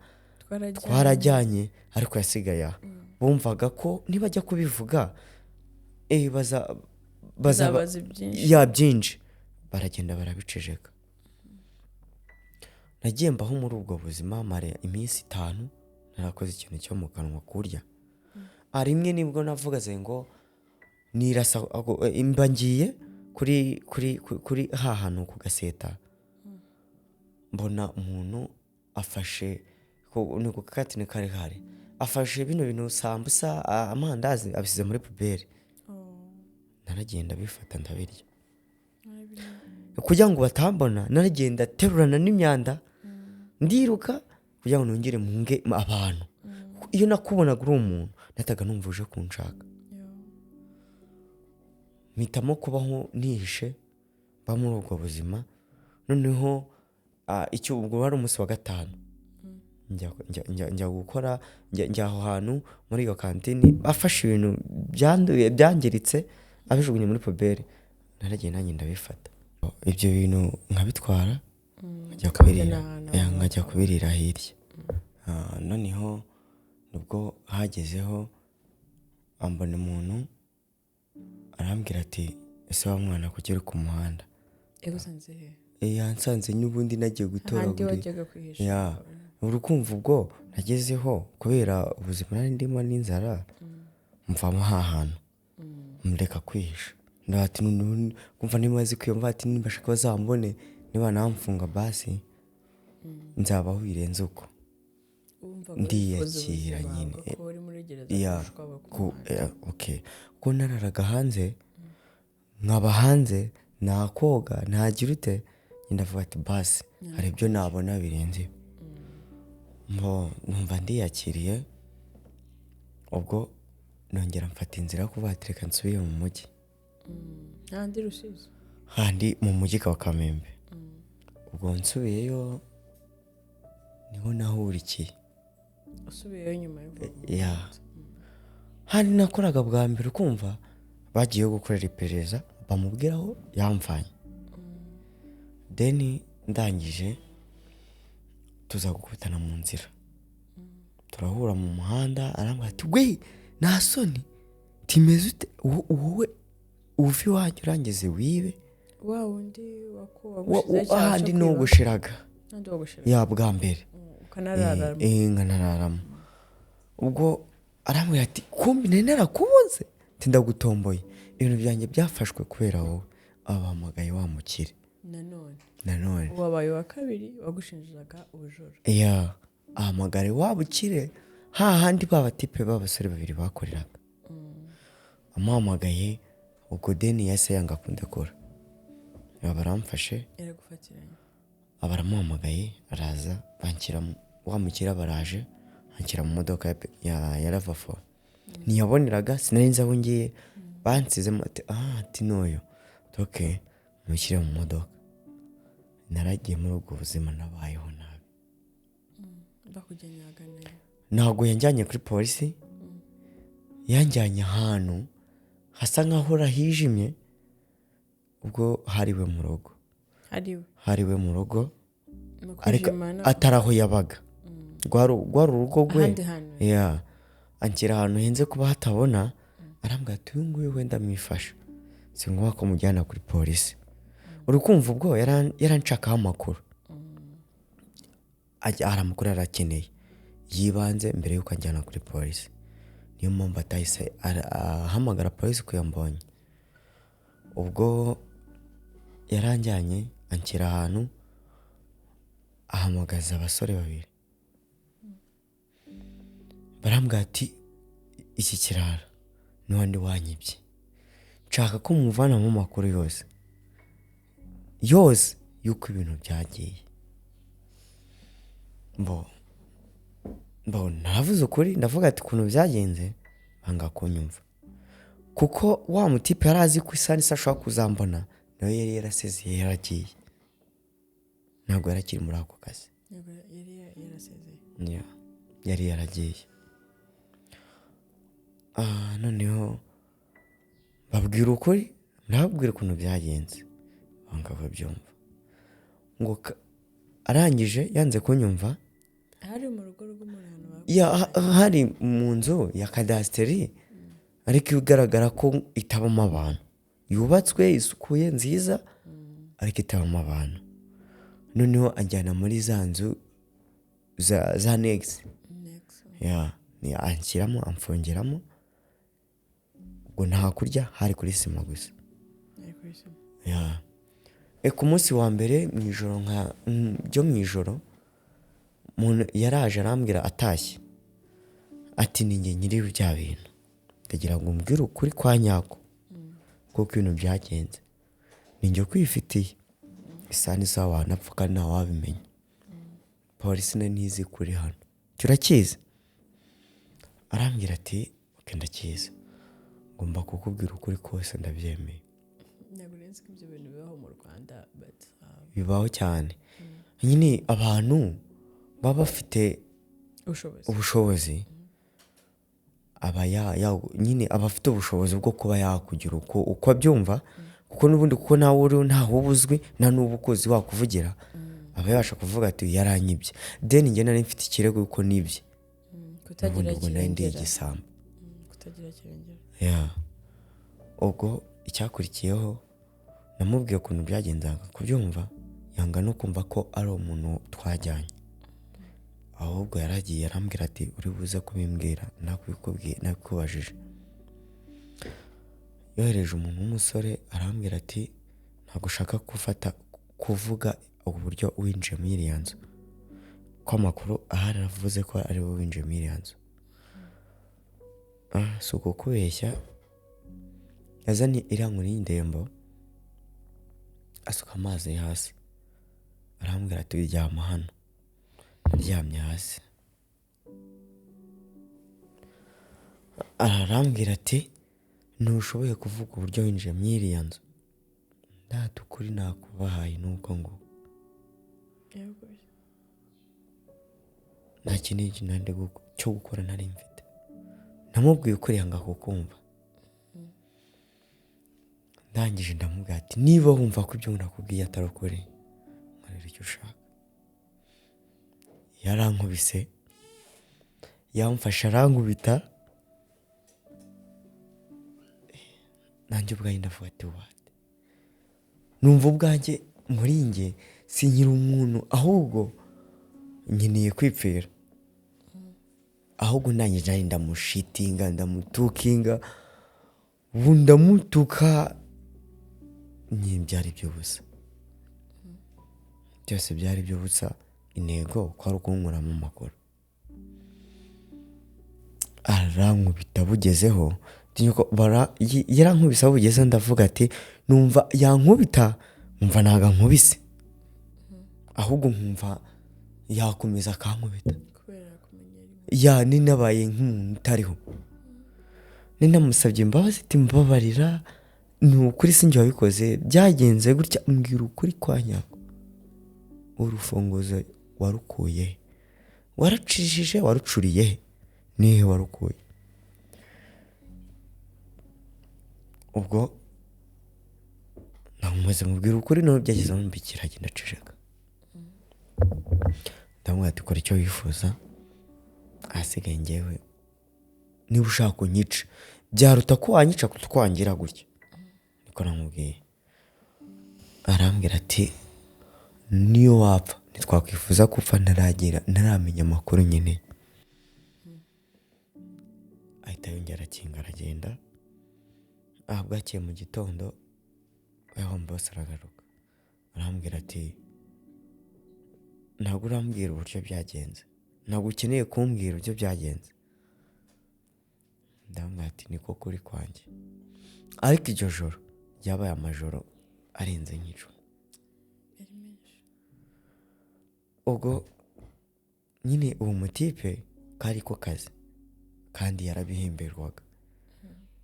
twarajyanye ariko yasigaye aha. Bumvaga ko nibajya kubivuga bazabaza byinshi. Ya byinshi, baragenda barabiceceka. Nagiye mbaho muri ubwo buzima mara iminsi 5 narakoze ikintu cyo mu kanwa kurya. Rimwe nibwo navugaze ngo nirasa, mba ngiye kuri, kuri, kuri, kuri ha hantu ku gaseta, mbona umuntu afashe ni ku kakatini kari hari, afashe bino bintu sambusa, amandazi abisize muri puberi. Naragenda bifata ndabirya. Kugira ngo batambona, naragenda terurana n'imyanda, ndiruka kugira ngo nongere mpunge abantu. Iyo nakubonaga uri umuntu, nahitaga numva uje kunshaka. Mpitamo kubaho nihishe, mba muri ubwo buzima. Noneho, icyo ubwo wari umunsi wa 5. Njya gukora, njya aho hantu muri iyo kantini, bafashe ibintu byanduye, byangiritse, abijugunye muri puberi. Naragiye nanjye ndabifata. Ibyo bintu nkabitwara, nkajya kubirira hirya. Noneho nibwo hagezeho ambona umuntu arambwira ati ese wa mwana kuki uri ku muhanda? Yagusanze he? Yansanze n'ubundi nagiye gutoragura. Ahandi wajyaga kwihisha. Ya, urukumva ubwo nagezeho kubera ubuzima nari ndimo n'inzara, mvamo ha hantu. Ndeka kwihisha. Ndati kumva nimaze kwiyumva ati nibashaka bazambone, niba namfunga basi nzabaho birenze uko. Wumvaga wifuza Ndiyakira ubuzima nyine. bwo kuba uri muri gereza Ya, kurusha uko ku muhanda. Okay, kuko nararaga hanze, nkaba hanze, nakoga ntagira ute, ndavuga ati basi hari ibyo nabona birenze ibi. Mbo numva ndiyakiriye. Ubwo nongera mfata inzira yo kuvuga ati reka nsubire mu mujyi. Ntandi Rusizi? Handi mu mujyi wa Kamembe. Ubwo nsubiyeyo niho nahurikiye. Usubiyeyo nyuma yo kuva mu Ya. muhanda. Handi nakoraga bwa mbere, ukumva bagiye gukorera iperereza, bamubwira aho yamvanye. Then ndangije tuza gukubitana mu nzira, turahura mu muhanda, arambwira ati: "We, nta soni, timeze ute? Wowe uva iwanyu urangize wibe." Wa wundi wagushyizeho icyaha cyo ahandi kwiba? Nugushiraga. Ahandi wagushiraga? Ya, bwa mbere. Ukanararamo? Nkanararamo. Ubwo arambwira ati: "Kumbi nari narakubuze, ati ndagutomboye, ibintu byanjye byafashwe kubera wowe, abahamagaye wa mukire." Nanone? Nanone. Wabaye uwa kabiri wagushinjaga ubujura. Ya, ahamagare wa bukire hahandi ba batipe b'abasore babiri bakoreraga. Amuhamagaye, ubwo then yahise yanga kundekura, baramfashe. Yaragufatiranye? Aba aramuhamagaye, araza, banshyira wa mukire baraje anshyira mu modoka ya RAV4. Ntiyaboneraga, sinari nzi aho ngiye. Bansizemo, ati: "Ah," ati, "n'uyu okay, mushyire mu modoka." Naragiye muri ubwo buzima, nabayeho nabi. Bakujyanye ahagana he? Ntabwo yanjyanye kuri polisi, yanjyanye ahantu hasa nkaho hijimye. Ubwo hariwe mu rugo. Ari we? Hariwe mu rugo. Mu Ariko kwijimana? Atari aho yabaga, rwari urugo rwe. Ahandi hantu? Ya, anshyira ahantu henze kuba hatabona, arambwira ati: "Uyu nguyu wenda mwifasha, si ngombwa ko mujyana kuri polisi." Uri kumva, ubwo yaranshakaho amakuru. Hari amakuru yarakeneye yibanze mbere y'uko anjyana kuri polisi, niyo mpamvu atahise ahamagara polisi ko yambonye. Ubwo yaranjyanye, anshyira ahantu, ahamagaza abasore babiri, barambwira ati: "Iki kirara n'uwandi wanyibye, nshaka ko muvanamo amakuru yose yose y'uko ibintu byagiye." Mbo naravuze ukuri, ndavuga ati ukuntu byagenze, banga kunyumva kuko wa mutipe yari azi ko isa n'isa ashobora kuzambona, nawe yari yarasezeye, yaragiye, ntabwo yari akiri muri ako kazi. Yego, yari yarasezeye. Yeah, yari yaragiye. Noneho babwira ukuri, ndababwira ukuntu byagenze, banga babyumva ngo arangije yanze kunyumva. Hari mu rugo rw'umuntu, ahantu Ya, hari mu nzu ya kadasiteri, ariko igaragara ko itabamo abantu, yubatswe isukuye nziza, ariko itabamo abantu. Noneho anjyana muri za nzu za annexe. Next. Ya, ni anshyiramo, amfungiramo. Ubwo nta kurya, hari kuri sima gusa. Ari kuri sima. Ya. Ku munsi wa mbere mu ijoro, nka byo mu ijoro, umuntu yaraje arambwira atashye ati: "Ni njye nyiri bya bintu, ndagira ngo umbwire ukuri kwa nyako kuko ibintu byagenze ni njye kwifitiye, isaha n'isaha wanapfa kandi ntawabimenya, polisi nayo ntizi kuri hano, turakizi." Arambwira ati: "Okay, ndakizi, ngomba kukubwira ukuri kose, ndabyemeye." Ntabwo nzi ko ibyo bintu bibaho mu Rwanda, but Bibaho cyane nyine, abantu baba bafite ubushobozi. Ubushobozi, aba nyine aba afite ubushobozi bwo kuba yakugira uko abyumva, kuko n'ubundi kuko nawe uriho ntaho uba uzwi, nta n'uba ukuzi wakuvugira, aba yabasha kuvuga ati: "Yaranyibye." Then njye nari mfite ikirego yuko nibye. Kutagira Ubundi ubwo nari ndi kirengera. igisambo. Kutagira kirengera. Ya. Ubwo icyakurikiyeho, namubwiye ukuntu byagenze, yanga kubyumva, yanga no kumva ko ari umuntu twajyanye. Ahubwo yaragiye arambwira ati: "Uri buze kubimbwira, nakubikubwiye, nabikubajije." Yohereje umuntu w'umusore, arambwira ati ntabwo ushaka gufata kuvuga uburyo winjiye muri iriya nzu, ko amakuru ahari aravuze ko ari wowe winjiye muri iriya nzu. Si ukukubeshya, yazanye iriya nkoni y'indembo, asuka amazi hasi, arambwira ati ryama hano. Aryamye hasi, arambwira ati ntushoboye kuvuga uburyo winjiye muri iriya nzu, ndata ukuri nakubahaye nuko ngo nta kindi cyo gukora nari mfite. Namubwiye ukuri yanga kukumva. Ndangije ndamubwira ati niba wumva ko ibyo nakubwiye atari ukuri, nkorera icyo ushaka. Yarankubise, yamfashe arankubita, nanjye ubwanjye ndavuga ati what? Numva ubwanjye muri njye sinkiri umuntu, ahubwo nkeneye kwipfira. Ahubwo ndangije ndamushitinga, ndamutukinga, ubu ndamutuka, byari by'ubusa, byose byari by'ubusa. Intego ko ari ukunkuramo amakuru. Arankubita bugezeho, yarankubise aho bugezeho, ndavuga ati numva yankubita, nkumva ntabwo ankubise, ahubwo nkumva yakomeza akankubita. Ya ninabaye nk'umuntu utariho. Ninamusabye imbabazi ati mbabarira, ni ukuri sinjye wabikoze, byagenze gutya, mbwira ukuri kwa nyako. Urufunguzo warukuye, waracishije, warucuriye, nihe warukuye? Ubwo namumaze mubwira ukuri, none byageze aho mbikira agenda aceceka. Ndamubwira ati kora icyo wifuza, ahasigaye njyewe niba ushaka kunyica byaruta ko wanyica kuruta uko wangira gutya, niko namubwiye. Arambwira ati niyo wapfa ntitwakwifuza gupfa ntaramenya amakuru nyine. Ahita yongera arakinga aragenda. Bwakeye mu gitondo bose aragaruka, arambwira ati ntabwo urambwira uburyo byagenze, ntabwo ukeneye kumbwira uburyo byagenze. Ndamubwira ati niko kuri kwanjye. Ariko iryo joro ryabaye amajoro arenze nk'icumi. Ubwo nyine uwo mutipe kari ko kazi kandi yarabihemberwaga.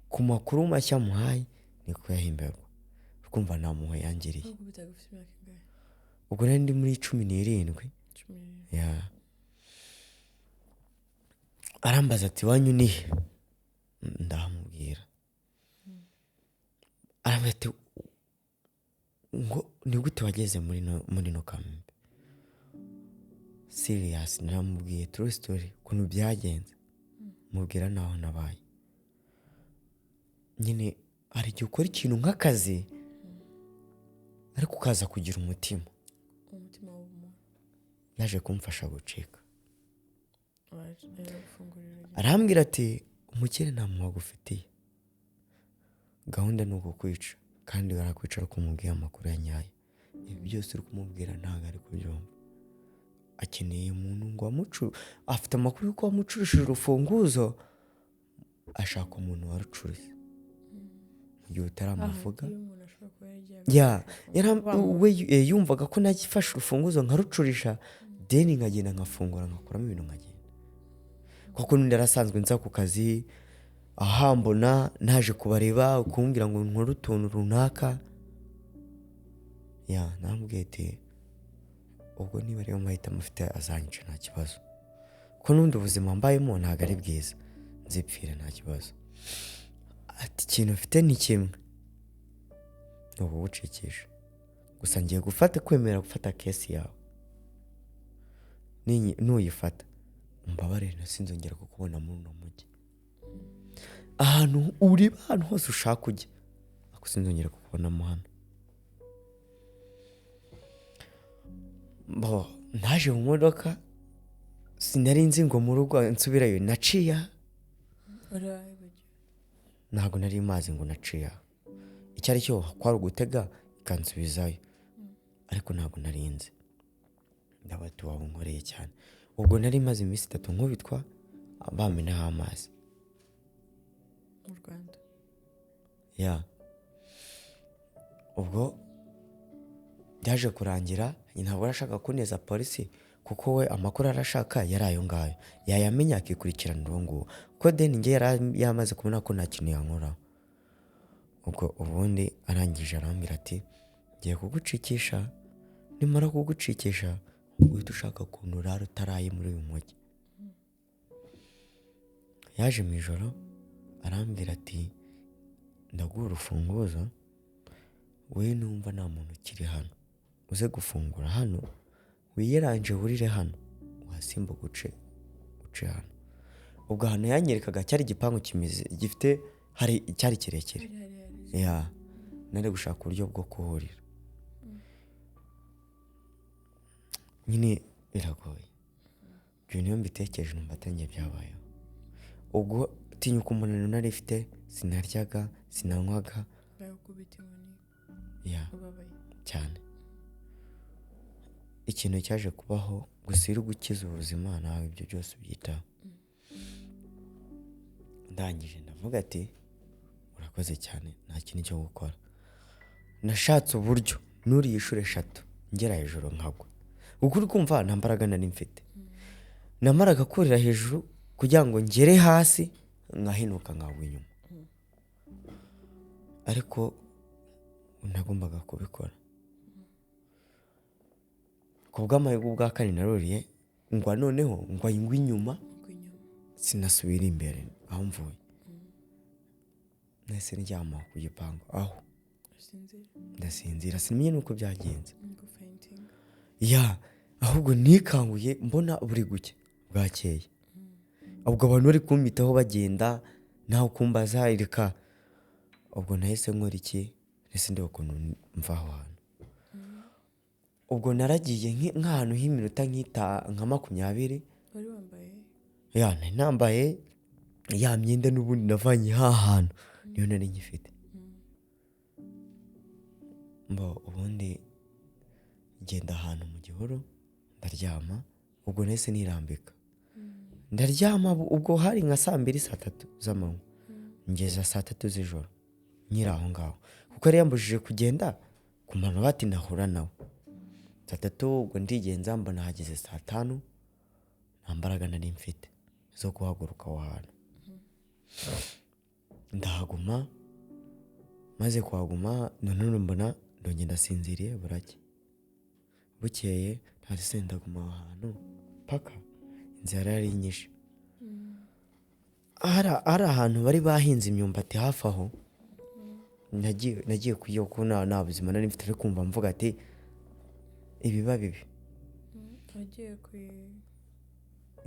Ku makuru mashya muhaye niko yahemberwa. Kumva nta muho yangiriye. Ubwo nari ndi muri 17. Ya. Arambaza ati wanyu nihe? Ndamubwira. Arambaza ati ngo ni gute wageze muri no kambi? Serious naramubwiye true story ukuntu byagenze. Mubwira naho nabaye. Nyine hari igihe ukora ikintu nk'akazi ariko ukaza kugira umutima. Yaje kumfasha gucika. Arambwira ati umukire nta muha agufitiye, gahunda ni ukukwica, kandi barakwica ari kumubwira amakuru ya nyayo. Ibi byose uri kumubwira ntabwo ari kubyumva. Akeneye umuntu ngo afite amakuru y'uko wamucurishije urufunguzo, ashaka umuntu warucurize. Mu gihe utaramuvuga we yumvaga ko nagifashe urufunguzo nkarucurisha, deni nkagenda nkafungura nkakuramo ibintu nkagenda. Kuko n'undi yarasanzwe nza ku kazi ahambona naje kubareba kumbwira ngo nkore utuntu runaka. Ya namubwiye ati ubwo niba ariyo mahitamo mufite azanyica nta kibazo, ko n'undi ubuzima mbayemo ntabwo ari bwiza, nzipfira nta kibazo. Ati ikintu mfite ni kimwe, ni ubuwucikisha gusa, ngiye gufata kwemera gufata kesi yawe, nuyifata umbabarire sinzongera kukubona muri uno mujyi, ahantu uri ahantu hose ushaka ujya, ariko sinzongera kukubonamo hano. Bo naje mu modoka sinari nzi ngo mu rugo nsubirayo naciya, ntabwo nari mazi ngo naciya. Icyo ari cyo kwari ugutega ikansubizayo, ariko ntabwo narinze. Ndabati waba unkoreye cyane. Ubwo nari maze iminsi 3 nkubitwa bamenaho amazi mu Rwanda. Ya, ubwo byaje kurangira ntabwo arashaka kuneza polisi, kuko we amakuru arashaka yari ayo ngayo, yayamenya akikurikirana uwo nguwo, kuko deni njye yari yamaze kubona ko nta kintu yankoraho. Ubwo ubundi arangije arambwira ati ngiye kugucikisha, nimara kugucikisha uhita ushaka ukuntu urara utaraye muri uyu mujyi. Yaje mu ijoro arambwira ati ndaguha urufunguzo, we numva nta muntu ukiri hano, uze gufungura hano, wiyeranje wurire hano, wasimbuka uce hano. Ubwo ahantu yanyerekaga cyari igipangu kimeze gifite hari cyari kirekire, ya nari gushaka uburyo bwo kuhurira. Nyine biragoye, ibyo niyo mbitekereje numva atangiye byabayeho. Ubwo tinyuka umunaniro nari mfite, sinaryaga sinanywaga, ya cyane. Ikintu cyaje kubaho gusa iri gukiza ubuzima nawe ibyo byose ubyitaho. Ndangije ndavuga ati urakoze cyane, nta kintu cyo gukora. Nashatse uburyo nuriye inshuro 3 ngera hejuru nkagwa, kuko uri kumva nta mbaraga nari mfite. Namaraga kurira hejuru kugira ngo ngere hasi nkahinuka nkagwa inyuma, ariko nagombaga kubikora. Ku bw'amahirwe ubwa kane naruriye ngwa, noneho ngwa ingwa inyuma, sinasubira imbere aho mvuye. Nahise ndyama ku gipangu aho ndasinzira, sinamenye nuko byagenze. Ya, ahubwo nikanguye mbona buri gucya bwakeye. Ubwo abantu bari kumpitaho bagenda naho kumbaza ireka. Ubwo nahise nkora iki? Nahise ndeba ukuntu mva aho hantu. Ubwo naragiye nk'ahantu h'iminota nka 20. Wari wambaye? Ya, nari nambaye ya myenda n'ubundi navanye ha hantu, niyo nari ngifite. Mbo ubundi ngenda ahantu mu gihuru ndaryama. Ubwo nahise nirambika ndaryama. Ubwo hari nka saa 2 saa 3 z'amanywa, ngeza saa 3 z'ijoro nkiri aho ngaho, kuko yari yambujije kugenda ku mpano bati nahura nawe. Saa 3 ubwo ndigenza mbona hageze saa 5, nta mbaraga nari mfite zo guhaguruka aho hantu. Ndahaguma, maze kuhaguma none mbona ndongera ndasinziriye buracya. Bukeye ntase ndaguma aho hantu paka inzara yari inyishe. Hari ahantu bari bahinze imyumbati hafi aho, nagiye kuyo ko nta buzima nari mfite, ariko kumva mvuga ati ibiba bibi.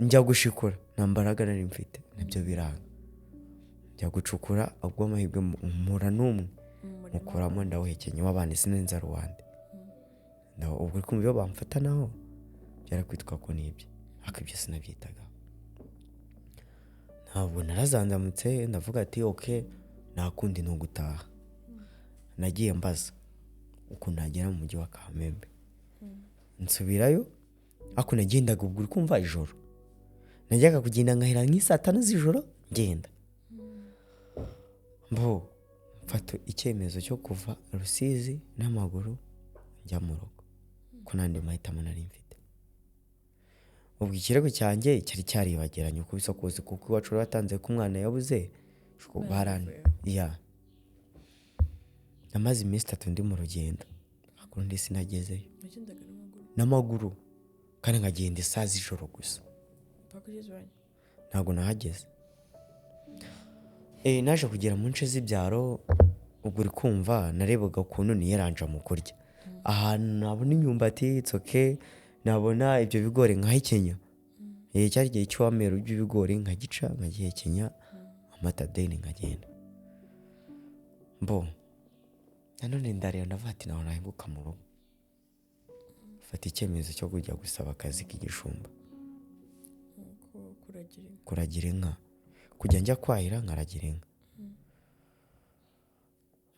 Njya gushikura nta mbaraga nari mfite, nabyo biranga. Njya gucukura, ubwo amahirwe mpura n'umwe mukuramo ndawuhekenya w'abana sinenza Rwanda. Ubwo kumva iyo bamfata naho byarakwitwa ko nibye, ariko ibyo sinabyitagaho. Ntabwo narazanzamutse ndavuga ati okay, nta kundi ni ugutaha. Nagiye mbaza ukuntu nagera mu mujyi wa Kamembe, nsubirayo. Ariko nagendaga ubwo uri kumva ijoro, najyaga kugenda nkahera nk'isaa 5 z'ijoro ngenda. Mbo mfata icyemezo cyo kuva Rusizi n'amaguru njya mu rugo, ko nandi mahitamo nari mfite. Ubwo ikirego cyanjye cyari cyaribagiranye uko bisa kose, kuko iwacu batanze ko umwana yabuze ya. Namaze iminsi 3 ndi mu rugendo, ariko ndi sinagezeyo n'amaguru, kandi nkagenda isaa z'ijoro gusa. Ntabwo nahageze. Naje kugera mu nce z'ibyaro, ubwo uri kumva narebaga ukuntu niyeranja mu kurya. Ahantu nabona imyumbati it's okay, nabona ibyo bigori nkahekenya. Cyari igihe cy'uwamero by'ibigori nkagica nkagihekenya, amata deni nkagenda. Mbo nanone ndareba ndavuga ati naho nahinguka mu rugo. Mfata icyemezo cyo kujya gusaba akazi k'igishumba, kuragira inka, kujya njya kwahira nkaragira inka.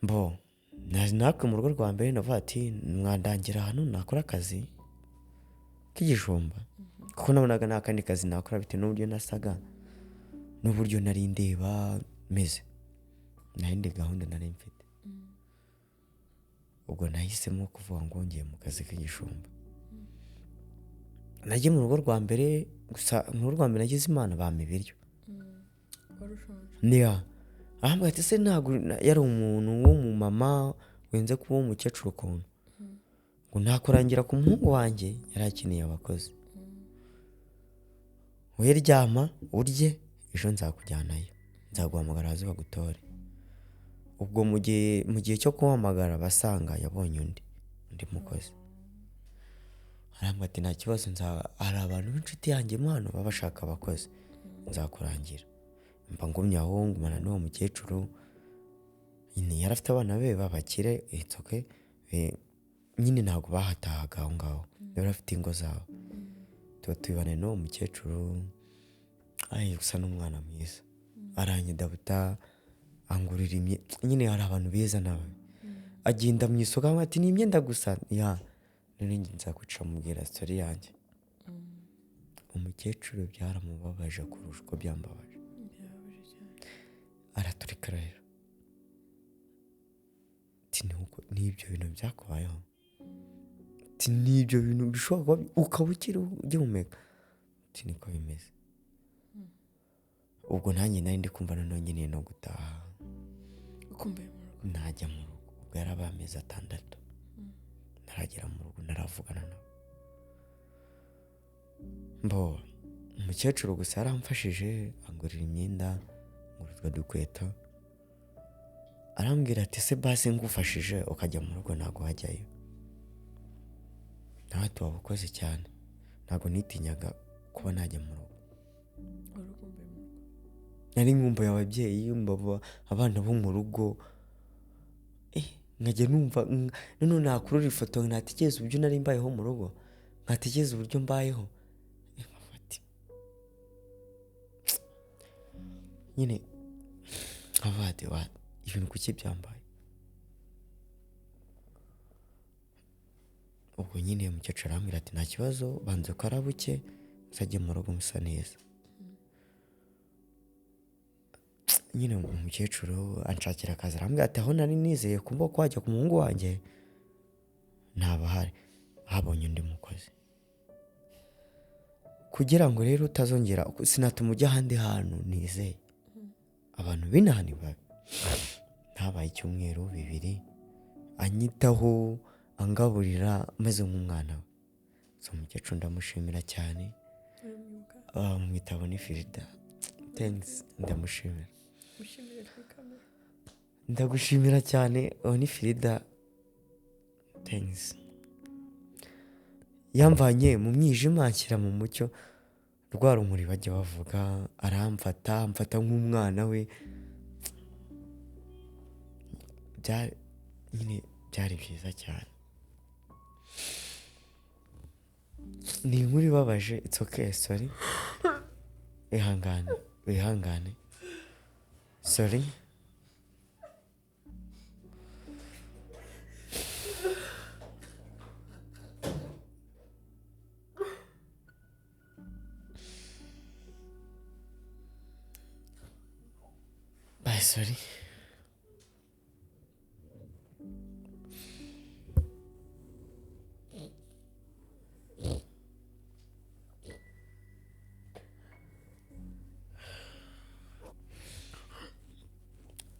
Mbo Natwe mu rugo rwa mbere navuga ati mwandangira ahantu nakora akazi k'igijumba, kuko nabonaga nta kandi kazi nakora bitewe n'uburyo nasaga n'uburyo nari ndeba meze, nta yindi gahunda nari mfite. Ubwo nahisemo kuvuga ngo ngiye mu kazi k'igijumba. Nagiye mu rugo rwa mbere, gusa mu rugo rwa mbere nagize Imana bampa ibiryo. Niya ahambwa ati se ntabwo yari umuntu w'umumama wenze kuba umukecuru ukuntu, ngo nakurangira ku muhungu wanjye yari akeneye abakozi, we ryama urye ejo nzakujyanayo, nzaguhamagara baze bagutore. Ubwo mu gihe cyo kuhamagara basanga yabonye undi mukozi. Arambwira ati nta kibazo, hari abantu b'inshuti yanjye hano baba bashaka abakozi, nzakurangira. Mba ngumye aho ngumana n'uwo mukecuru, nyine yari afite abana be b'abakire, it's okay, nyine ntabwo bahatahaga aho ngaho, bari bafite ingo zabo. Tuba tubana n'uwo mukecuru, gusa n'umwana mwiza, aranyidabuta, angurira imyenda, nyine hari abantu beza nawe. Agenda mu isoko ati ni imyenda gusa, ya none njye nzakuca mubwira story yanjye. Umukecuru byaramubabaje kurusha uko byambabaje. Araturika rero ati n'ibyo bintu byakubayeho, ati n'ibyo bintu bishobora kuba ukaba ukiri ugihumeka, ati niko bimeze. Ubwo nanjye nari ndi kumva noneho nkeneye no gutaha, najya mu rugo. Ubwo yarabaye amezi 6 ntaragera mu rugo, naravugana nawe. Mbo umukecuru gusa yaramfashije, angurira imyenda, ngurira dukweto, arambwira ati se basi ngufashije ukajya mu rugo ntabwo wajyayo. Nawe tuwabukoze cyane, ntabwo nitinyaga kuba najya mu rugo. Nari nkumbuye ababyeyi, abana bo mu rugo, nkajya numva noneho nakurura ifoto ntatekereza uburyo nari mbayeho mu rugo, nkatekereza uburyo mbayeho, nyine nkavade wa ibintu kuki byambaye. Ubwo nyine umukecuru arambwira ati nta kibazo, banza ukarabuke uzajye mu rugo musa neza. Nyine umukecuru anshakira akazi, arambwira ati aho nari nizeye kumva ko wajya ku muhungu wanjye ntabahari, habonye undi mukozi. Kugira ngo rero utazongera, sinatuma ujya ahandi hantu nizeye abantu b'inaha ni babi. Ntabaye icyumweru 2 anyitaho, angaburira meze nk'umwana we. So umukecuru ndamushimira cyane, mwitabo ni Frida, thanks, ndamushimira. Ndagushimira cyane ni Frida, thanks. Yamvanye mu mwijima anshyira mu mucyo, rwa rumuri bajya bavuga, aramfata amfata nk'umwana we. Nyine byari byiza cyane. Ni inkuru ibabaje, it's okay, sorry, ihangane, wihangane, sorry. Bye, sorry.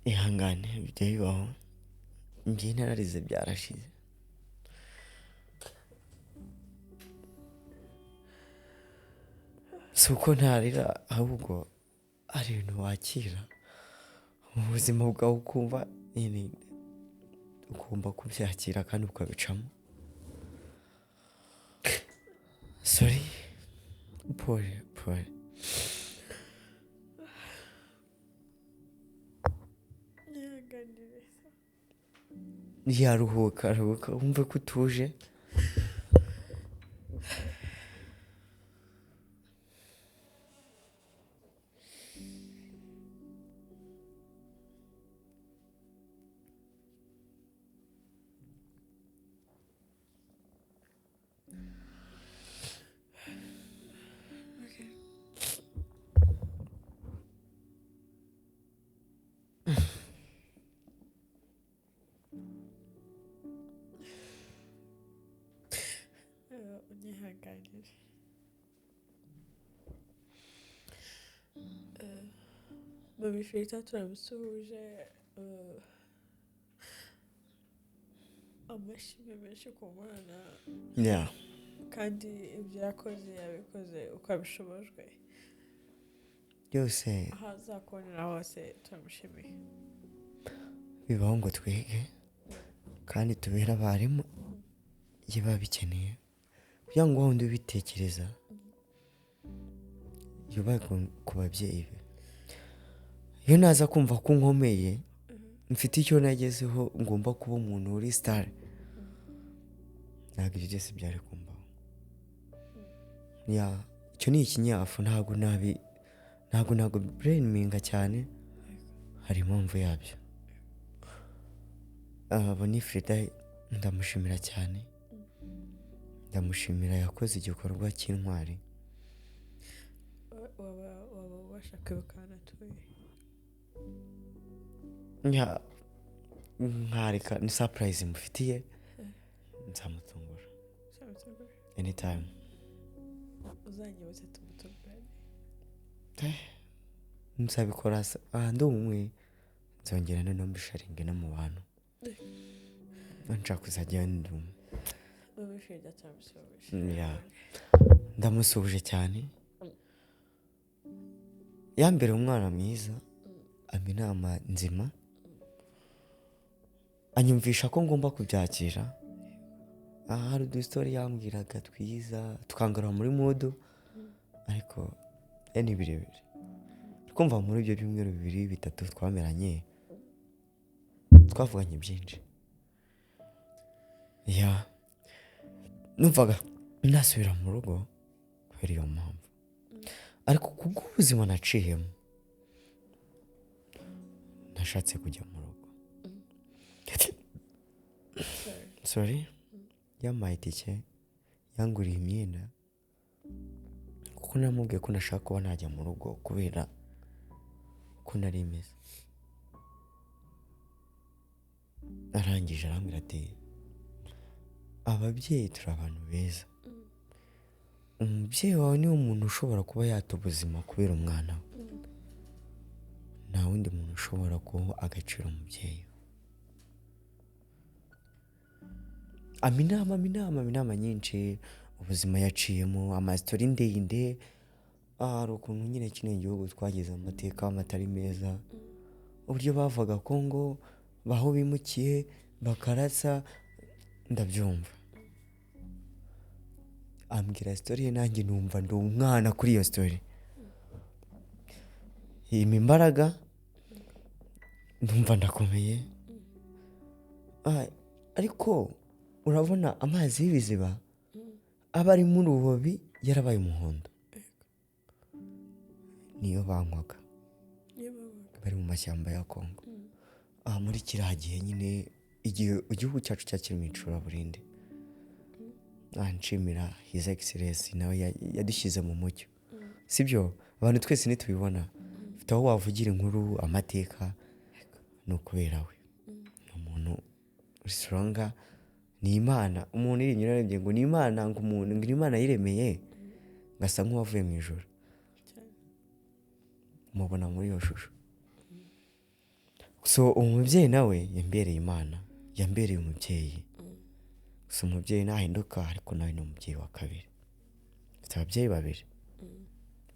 Ihangane, bijya bibaho, njye nararize byarashize. Si uko ntarira, ahubwo ari ibintu wakira mu buzima bwawe, ukumva nyine ugomba kubyakira kandi ukabicamo. Sorry, pole pole. Yaruhuka, ruhuka, wumve ko utuje. Munyihanganire. Mami Frida turamusuhuje, amashimwe menshi ku Mana. Kandi ibyo yakoze yabikoze uko abishobojwe. Byose. Aho azakubonera hose turamushimiye. Bibaho ngo twige kandi tubere abarimu iyo babikeneye, kugira ngo wundi ubitekereza yubahe ku babyeyi be. Iyo naza kumva ko nkomeye, mfite icyo nagezeho, ngomba kuba umuntu uri star, ntabwo ibyo byose byari kumbaho. Icyo ni ikinyafu, ntabwo nabi, ntabwo brainminga cyane, hari impamvu yabyo. Bonifrida ndamushimira cyane, ndamushimira, yakoze igikorwa cy'intwari. Waba ubasha kwibuka ahantu atuye? Nkareka ni surprise mufitiye, nzamutungura anytime. Uzanyibutse tumutungurane. Nzabikora ndi umwe, nzongera noneho mbisharinge no mu bantu. Nshaka kuzajya ndi umwe. Ndamusuhuje cyane, yambere umwana mwiza, ampa inama nzima, anyumvisha ko ngomba kubyakira. Aha hari udusitori yambwiraga twiza tukangarura muri mudu, ariko ni birebire. Twumva muri ibyo byumweru 2 3 twameranye, twavuganye byinshi. Numvaga nasubira mu rugo kubera iyo mpamvu, ariko kubw'ubuzima naciyemo nashatse kujya mu rugo. Sorry, yampaye itike, yanguriye imyenda, kuko namubwiye ko nashaka kuba najya mu rugo kubera ko nari meze. Arangije arambwira ati ababyeyi turi abantu beza, umubyeyi wawe niwe muntu ushobora kuba yata ubuzima kubera umwana we, nta wundi muntu ushobora guha agaciro umubyeyi. Ampa inama nyinshi, ubuzima yaciyemo, amasitori ndende. Hari ukuntu nyine kino gihugu twagize amateka atari meza, uburyo bavaga Kongo baho bimukiye bakarasa, ndabyumva. Ambwira story ye, nanjye numva ndi umwana kuri iyo story. Impa imbaraga, ndumva ndakomeye. Ariko urabona amazi y'ibiziba aba ari muri ububi yarabaye umuhondo, niyo banywaga bari mu mashyamba ya Kongo. Muri kiriya gihe nyine igihe igihugu cyacu cyakiri mu icuraburindi, nshimira His Excellency nawe yadushyize mu mucyo, sibyo? Abantu twese ntitubibona, ufite aho wavugira inkuru, amateka, ni ukubera we. Ni umuntu uri stronger, ni Imana. Umuntu iri nyirarebye ngo ni Imana, ngo umuntu ngo Imana yiremeye ngasa nk'uwavuye mu ijuru, mubona muri iyo shusho. So umubyeyi nawe yambereye Imana, yambereye umubyeyi. Gusa umubyeyi nahinduka, ariko nawe ni umubyeyi wa kabiri. Mfite ababyeyi babiri,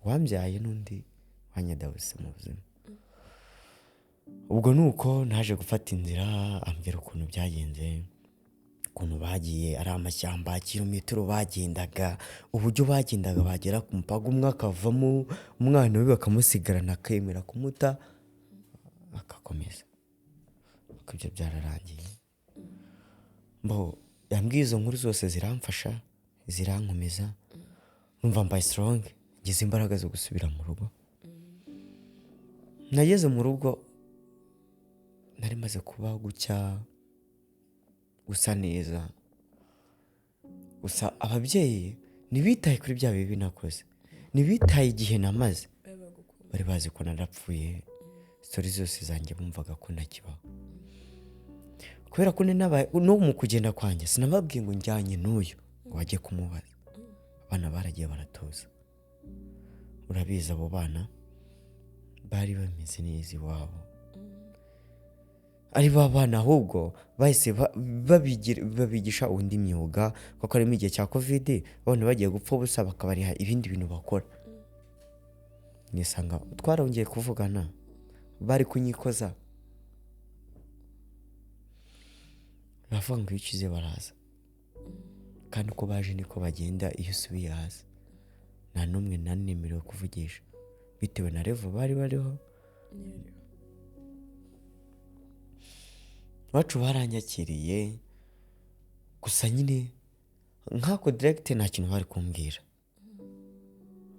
uwambyaye n'undi wanyadabuse mu buzima. Ubwo nuko naje gufata inzira, ambwira ukuntu byagenze, ukuntu bagiye ari amashyamba, kilometero bagendaga, uburyo bagendaga bagera ku mupaka, umwe akavamo umwana we bakamusigarana, akemera kumuta akakomeza. Ariko ibyo byararangiye. Yambwiye izo nkuru zose ziramfasha, zirankomeza, numva mbaye strong, ngize imbaraga zo gusubira mu rugo. Nageze mu rugo nari maze kuba gucya, gusa neza. Gusa ababyeyi ntibitaye kuri bya bibi nakoze, ntibitaye igihe namaze, bari bazi ko narapfuye. Story zose zanjye bumvaga ko ntakibaho, kubera ko no mu kugenda kwanjye sinababwiye ngo njyanye n'uyu ngo bajye kumubaza. Abana baragiye baratuza. Urabizi, abo bana bari bameze neza iwabo, ari ba bana ahubwo bahise babigisha undi myuga, kuko harimo igihe cya COVID, abana bagiye gupfa ubusa, bakabariha ibindi bintu bakora. Nisanga twarongeye kuvugana, bari kunyikoza, baravuga ngo iyo ukize baraza, kandi uko baje niko bagenda. Iyo usubiye hasi, nta n'umwe nanemerewe kuvugisha bitewe na level bari bariho. Iwacu baranyakiriye, gusa nyine nk'ako direct nta kintu bari kumbwira.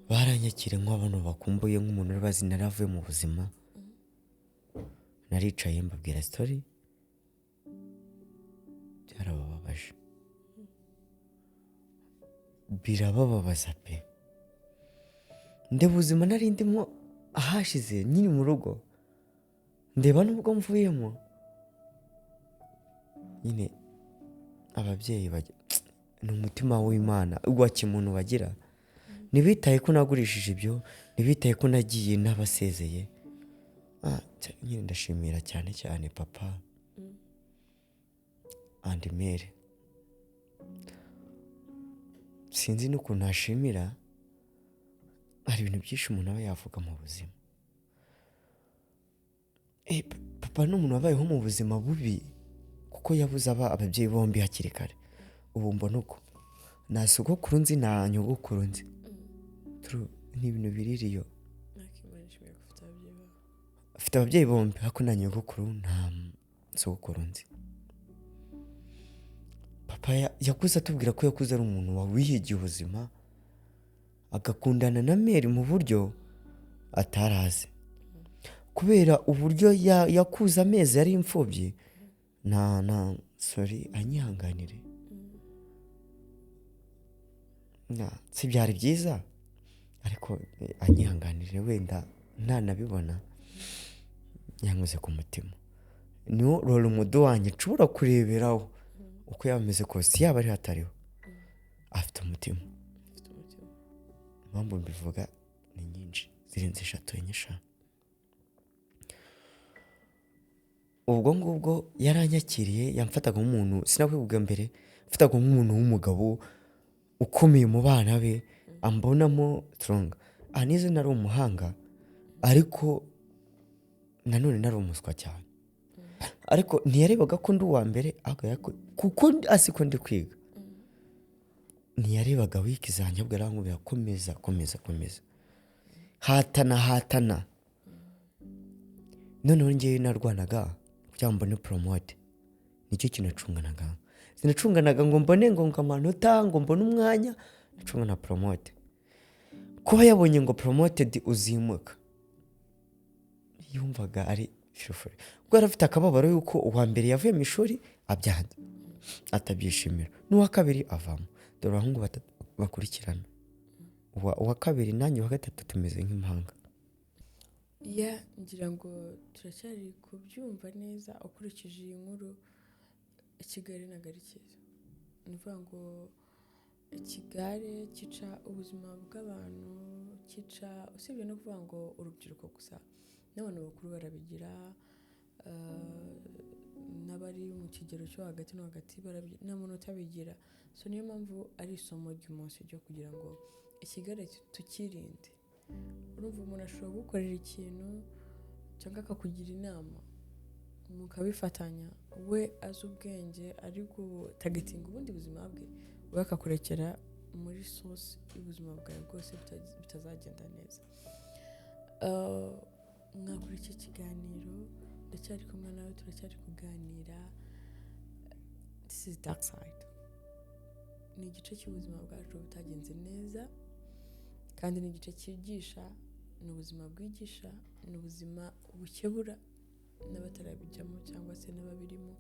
Baranyakiriye nk'abantu bakumbuye, nk'umuntu uri bazi naravuye mu buzima. Naricaye mbabwira story, byarabababaje, birabababaza pe. Ndeba ubuzima nari ndimo ahashize nyiri mu rugo, ndeba n'ubwo mvuyemo nyine. Ababyeyi ni umutima w'Imana wa kimuntu bagira, ntibitaye ko nagurishije ibyo, ntibitaye ko nagiye n'abasezeye. Nyine ndashimira cyane cyane papa and mère. Sinzi n'ukuntu nashimira, hari ibintu byinshi umuntu aba yavuga mu buzima. Papa ni umuntu wabayeho mu buzima bubi, kuko yabuze ababyeyi bombi hakiri kare. Ubu mbona uko nta sogokuru nzi, nta nyogokuru nzi. Ni ibintu biririyo. Afite ababyeyi bombi, ariko nta nyogokuru nta sogokuru nzi. Papa yakuze atubwira ko yakuze ari umuntu wihigiye ubuzima, agakundana na mère mu buryo atarazi, kubera uburyo yakuze amezi yari imfubyi. Na sorry, anyihanganire, si byari byiza, ariko anyihanganire, wenda ntanabibona, yankoze ku mutima. Niwo role model wanjye nshobora kureberaho, uko yaba ameze kose, yaba ari hatariho, afite umutima. Impamvu mbivuga ni nyinshi, zirenze 3, 4, 5. Ubwo ngubwo yaranyakiriye, yamfataga nk'umuntu, sinakwivuga mbere, mfataga nk'umuntu w'umugabo ukomeye mu bana be, ambonamo strong. Nize nari umuhanga, ariko nanone nari umuswa cyane. Ariko ntiyarebaga ko ndi uwa mbere, kuko azi ko ndi kwiga. Ntiyarebaga wiki zanjye, ahubwo yarankubwira komeza, komeza, komeza, hatana, hatana. Noneho ngewe narwanaga kugira ngo mbone promote, nicyo kintu nacunganaga. Sinacunganaga ngo mbone ngo amanota, ngo mbone umwanya, nacungana promote. Kuba yabonye ngo promoted uzimuka, yumvaga ari firufuri, kuko yari afite akababaro yuko uwa mbere yavuye mu ishuri abyanze atabyishimira, n'uwa kabiri avamo. Dore abahungu batatu bakurikirana, uwa kabiri nanjye uwa gatatu tumeze nk'impanga. Ya, ngira ngo turacyari kubyumva neza ukurikije iyi nkuru. Ikigare ntabwo ari cyiza, ni ukuvuga ngo ikigare cyica ubuzima bw'abantu, cyica usibye no kuvuga ngo urubyiruko gusa, n'abantu bakuru barabigira, n'abari mu kigero cyo hagati no hagati, nta muntu utabigira. So niyo mpamvu ari isomo ry'umunsi ryo kugira ngo ikigare tukirinde. Urumva umuntu ashobora kugukorera ikintu cyangwa akakugira inama mukabifatanya, we azi ubwenge ari gutagetinga ubundi buzima bwe, we akakurekera muri sosi y'ubuzima bwawe bwose bitazagenda neza. Mwakora iki kiganiro, ndacyari kumwe nawe, turacyari kuganira. This is dark side, ni igice cy'ubuzima bwacu butagenze neza, kandi ni igice cyigisha, ni ubuzima bwigisha, ni ubuzima bukebura n'abatarabijyamo cyangwa se n'ababirimo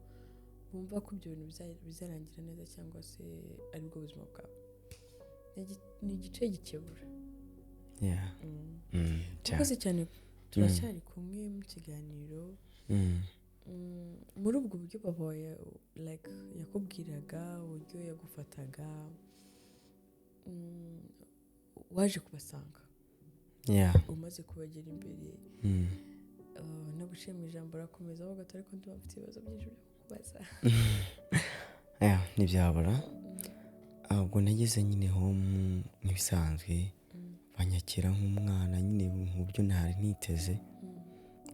bumva ko ibyo bintu bizarangira neza cyangwa se aribwo buzima bwabo. Ni igice gikebura. Murakoze cyane, turacyari kumwe mu kiganiro. Muri ubwo buryo papa like yakubwiraga, uburyo yagufataga, Waje kubasanga umaze kubagera imbere, no guciye mu ijambo urakomeza aho gato, ariko ndumva mfite ibibazo byinshi byo kukubaza. Yeah, ntibyabura. Ubwo nageze nyine home nk'ibisanzwe, banyakira nk'umwana nyine mu buryo ntari niteze.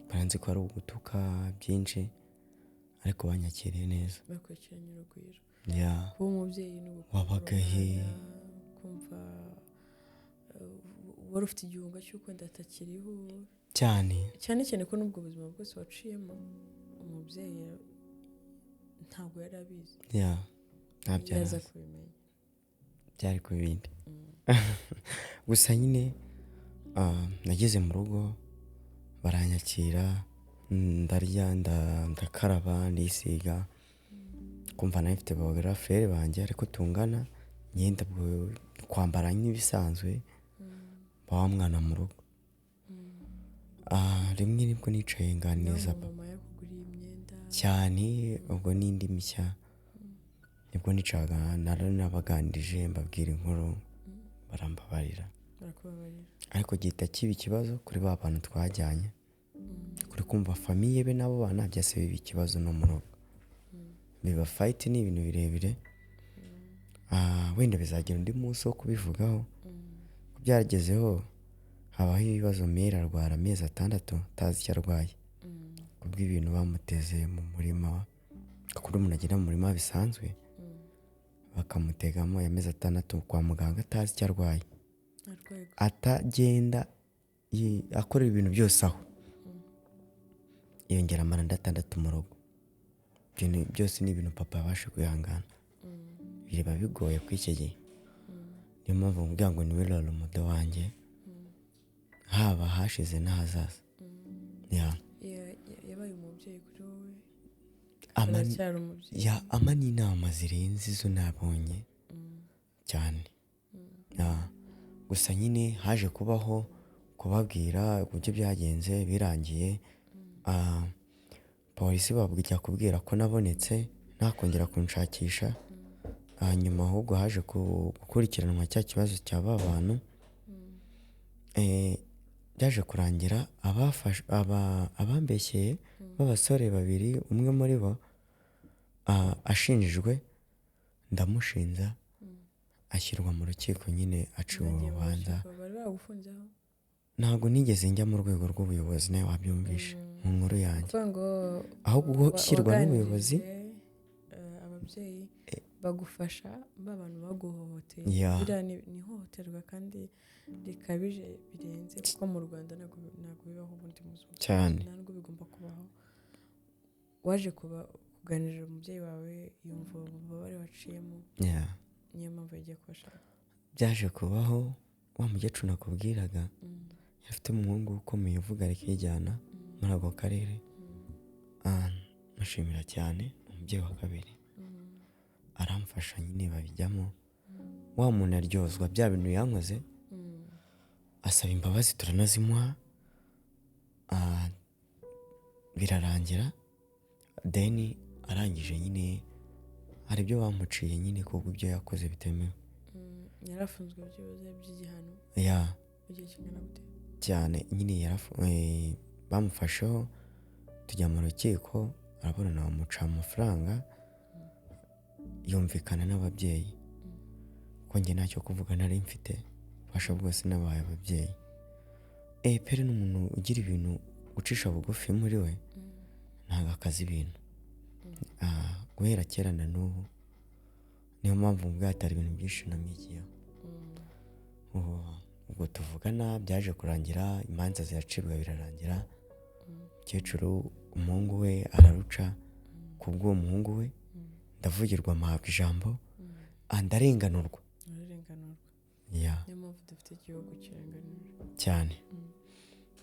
Baranzi ko ari ugutuka byinshi, ariko banyakiriye neza. Bakurikiranye urugwiro. Kuba umubyeyi ni ugukunda Wabaga he? umwana, kumva wari ufite igihunga cy'uko wenda atakiriho. Cyane. Cyane cyane ko n'ubwo buzima bwose waciyemo, umubyeyi ntabwo yari abizi. Yeah, ntabyo yari yaza azi. kubimenya. Byari ku bindi gusa nyine. Nageze mu rugo baranyakira, ndarya, ndakaraba, ndisiga, kumva nawe mfite ba grand frère banjye ariko tungana, ngenda kwambara nk'ibisanzwe, ba wa mwana mu rugo. Rimwe nibwo nicaye nganiriza nawe papa. Mama yakuguriye imyenda? Cyane, ubwo n'indi mishya. Nibwo nicaga naranabaganirije, mbabwira inkuru, barambabarira. Barakubabarira. Ariko gihita kiba ikibazo kuri ba bantu twajyanye, kuri kumva famille be n'abo bana, byose biba ikibazo no mu rugo biba fight, ni ibintu birebire. Wenda bizagira undi munsi wo kubivugaho. Ko byaragezeho habaho ibibazo, mère arwara amezi 6 atazi icyo arwaye, kubw'ibintu bamuteze mu murima. Kuko umuntu agenda mu murima bisanzwe, bakamutegamo amezi 6 kwa muganga atazi icyo arwaye. Arwaye gute? Atagenda, akora ibintu byose aho, yongera amara andi 6 mu rugo. Ibyo byose ni ibintu papa yabasha kwihangana, biba bigoye kuri icyo gihe. Niyo mpamvu mvuga ngo niwe role model wanjye, haba hashize n'ahazaza. Yeah. Yabaye umubyeyi kuri wowe. Ama Aracyari umubyeyi. Yeah, ama n'inama zirenze izo nabonye cyane. Yeah. Gusa nyine haje kubaho kubabwira uburyo byagenze birangiye. Polisi babujya kubwira ko nabonetse, ntakongera kunshakisha. Hanyuma ahubwo haje gukurikiranwa cya kibazo cya ba bantu. Byaje kurangira abambeshyeye b'abasore babiri, umwe muri bo ashinjijwe, ndamushinja, ashyirwa mu rukiko nyine, aciwe Bagiye mu urubanza. rukiko, bari baragufunzeho? Ntabwo nigeze njya mu rwego rw'ubuyobozi, nawe wabyumvishe mu nkuru yanjye. Kuvuga ngo Ahubwo gushyirwa n'ubuyobozi. Waganirije, ababyeyi bagufasha, ba bantu baguhohoteye. Biriya ni ihohoterwa kandi rikabije birenze, kuko mu Rwanda ntabwo bibaho ubundi mu buzima. Cyane. Nta nubwo bigomba kubaho. Waje kuba kuganirira umubyeyi wawe, yumva ububabare waciyemo, niyo mpamvu yagiye kubashaka. Byaje kubaho wa mukecuru nakubwiraga afite umuhungu ukomeye uvuga rikijyana muri ako karere. Mushimira cyane, umubyeyi wa kabiri aramfasha nyine, babijyamo, wa muntu aryozwa bya bintu yankoze, asaba imbabazi turanazimuha. Birarangira then arangije nyine hari ibyo bamuciye nyine kuko ibyo yakoze bitemewe. Yarafunzwe byibuze by'igihano igihe kingana gute? Cyane nyine bamufasheho tujya mu rukiko, araburana, bamuca amafaranga, yumvikana n'ababyeyi ko njye ntacyo kuvuga nari mfite, ubufasha bwose nabaye ababyeyi. Père ni umuntu ugira ibintu gucisha bugufi muri we, ntabwo akaza ibintu. Guhera kera na n'ubu, niyo mpamvu mubwira ati hari ibintu byinshi namwigiyeho. Ubwo tuvugana byaje kurangira imanza ziracibwa, birarangira. Umukecuru umuhungu we araruca, kubw'uwo muhungu we ndavugirwa, mpabwa ijambo, ndarenganurwa. Urarenganurwa. Yeah. Niyo mpamvu dufite igihugu kirenganura. Cyane.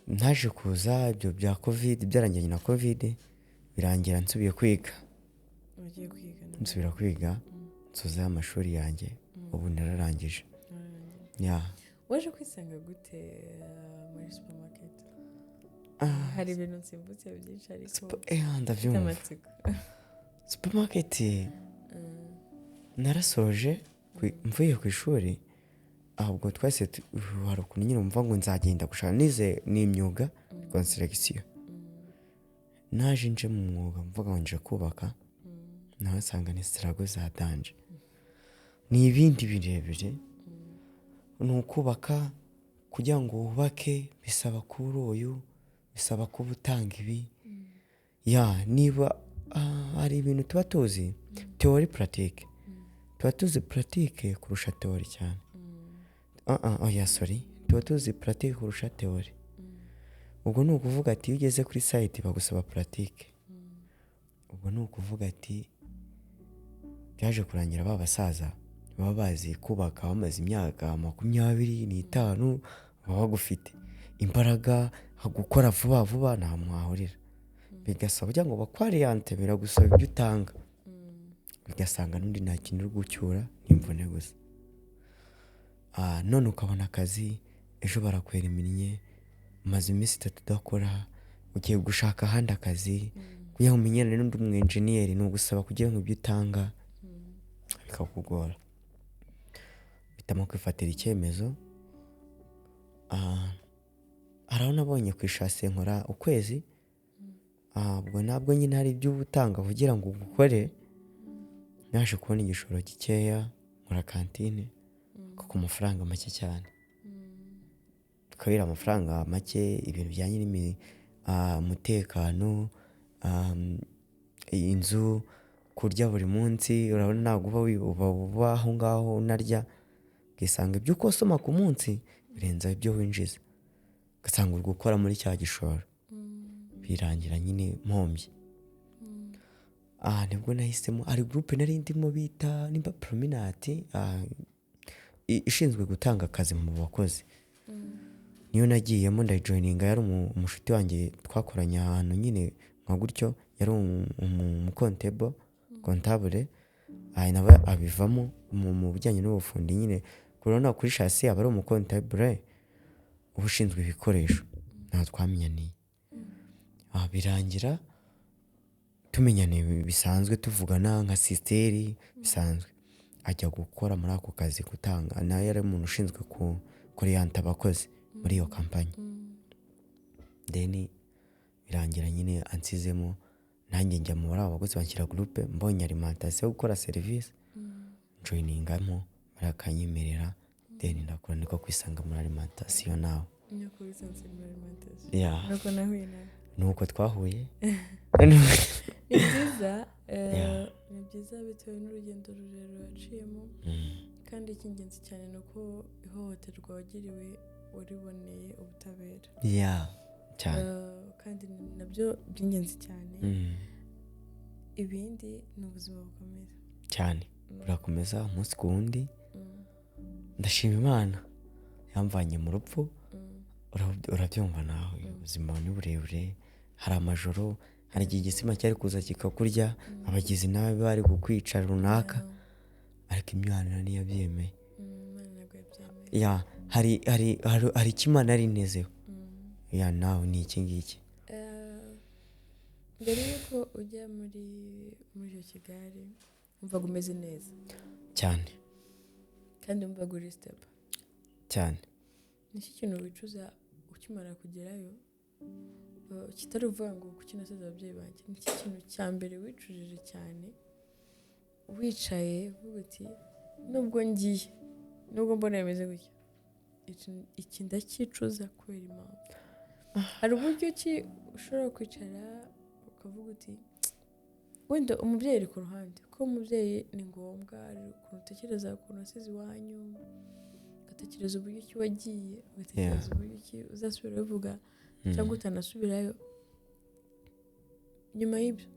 Naje kuza ibyo bya Covid byarangiranye na Covid, birangira nsubiye kwiga. Ugiye kwiga nawe? Nsubira kwiga, nsoza amashuri yanjye, ubu nararangije. Wararangije. Yeah. Waje kwisanga gute muri supermarket? Hari ibintu nsimbutse byinshi, ariko mfite Ndabyumva. amatsiko. Supermarket, narasoje mvuye ku ishuri. Ahubwo twese hari ukuntu nyine wumva ngo nzagenda gushaka, nize ni imyuga, construction. Naje nje mu mwuga mvuga ngo nje kubaka, nawe nsanga ni struggle za danger, ni ibindi birebire. Ni ukubaka, kugira ngo wubake bisaba kuba uri uyu, bisaba kuba utanga ibi. Ya niba hari ibintu tuba tuzi théorie, pratique, tuba tuzi pratique kurusha théorie cyane. Oya, sorry, tuba tuzi pratique kurusha théorie. Ubwo ni ukuvuga ati iyo ugeze kuri site bagusaba pratique. Ubwo ni ukuvuga ati byaje kurangira ba basaza baba bazi kubaka bamaze imyaka 25, baba bagufite imbaraga, gukora vuba vuba, nta mwahurira. Bigasaba kugira ngo bakwariyante, biragusaba ibyo utanga, bigasanga n'undi nta kintu uri gucyura, ni imvune gusa. None ukabona akazi, ejo barakwera iminnye, umaze iminsi 3 udakora, ugiye gushaka ahandi akazi. Kugira ngo umenyerane n'undi mu enjeniyeri ni ugusaba kugira ngo ibyo utanga bikakugora. Bitamo kwifatira icyemezo. Hari aho nabonye ku ishasi nkora ukwezi. Ubwo ntabwo nyine hari ibyo uba utanga kugira ngo ugukore. Naje kubona igishoro gikeya, nkora kantine ku mafaranga make cyane, kubera amafaranga make, ibintu bijyanye n'umutekano, inzu, kurya buri munsi. Urabona ntabwo uba aho ngaho unarya, ugasanga ibyo ukosoma ku munsi birenze ibyo winjiza, ugasanga uri gukora muri cya gishoro, birangira nyine mpombye. Aha nibwo nahisemo, hari groupe nari ndimo bita nimba Prominati, ishinzwe gutanga akazi mu bakozi, niyo nagiyemo ndayijoininga. Yari umushuti wanjye twakoranye ahantu nyine nka gutyo, yari umukontebo, comptable, nawe abivamo mu bijyanye n'ubufundi nyine. Urabona kuri chantier aba ari umukontabure uba ushinzwe ibikoresho, ntabwo twamenyaniye. Birangira tumenyane bisanzwe, tuvugana nka sister bisanzwe. Ajya gukora muri ako kazi gutanga, nawe yari umuntu ushinzwe kuriyanta abakozi muri iyo kampani. Then birangira nyine ansizemo, nanjye njya muri abo bakozi, banshyira groupe, mbonye alimentation yo gukora serivisi, njoiningamo, barakanyemerera, then ndakora, niko kwisanga muri alimentation nawe. Nuko wisanze muri alimentation? Yeah. Nuko nahuye nawe. Nuko twahuye. Ni byiza, ni byiza bitewe n'urugendo rurerure waciyemo, kandi icy'ingenzi cyane ni uko ihohoterwa wagiriwe wariboneye ubutabera. Yeah, cyane. Kandi ni nabyo by'ingenzi cyane. Ibindi ni ubuzima bukomeza. Cyane, burakomeza umunsi ku wundi. Ndashima Imana yamvanye mu rupfu. Urabyumva nawe, ubuzima ni burebure, hari amajoro, hari igihe igisima cyari kuza kikakurya, abagizi nabi bari kukwica runaka, ariko Imana niyo yabyemeye. Imana ntabwo yabyemeye. Ya, hari icyo Imana yari intezeho. Ya, nawe ni iki ngiki. Mbere y'uko ujya muri icyo kigare, wumvaga umeze neza? Cyane. Kandi wumvaga uri stable? Cyane. Ni iki kintu wicuza ukimara kugerayo? Kitari uvuga ngo kuki nasize ababyeyi banjye, ni iki kintu cya mbere wicujije cyane, wicaye uvuga uti nubwo ngiye, nubwo mbona bimeze gutya, iki ndacyicuza kubera impamvu? Hari uburyo ki ushobora kwicara ukavuga uti wenda umubyeyi ari ku ruhande, kuko umubyeyi ni ngombwa, hari ukuntu utekereza ukuntu wasize iwanyu, ugatekereza uburyo ki wagiye, ugatekereza uburyo ki uzasubira uvuga cyangwa utanasubirayo. Nyuma y'ibyo,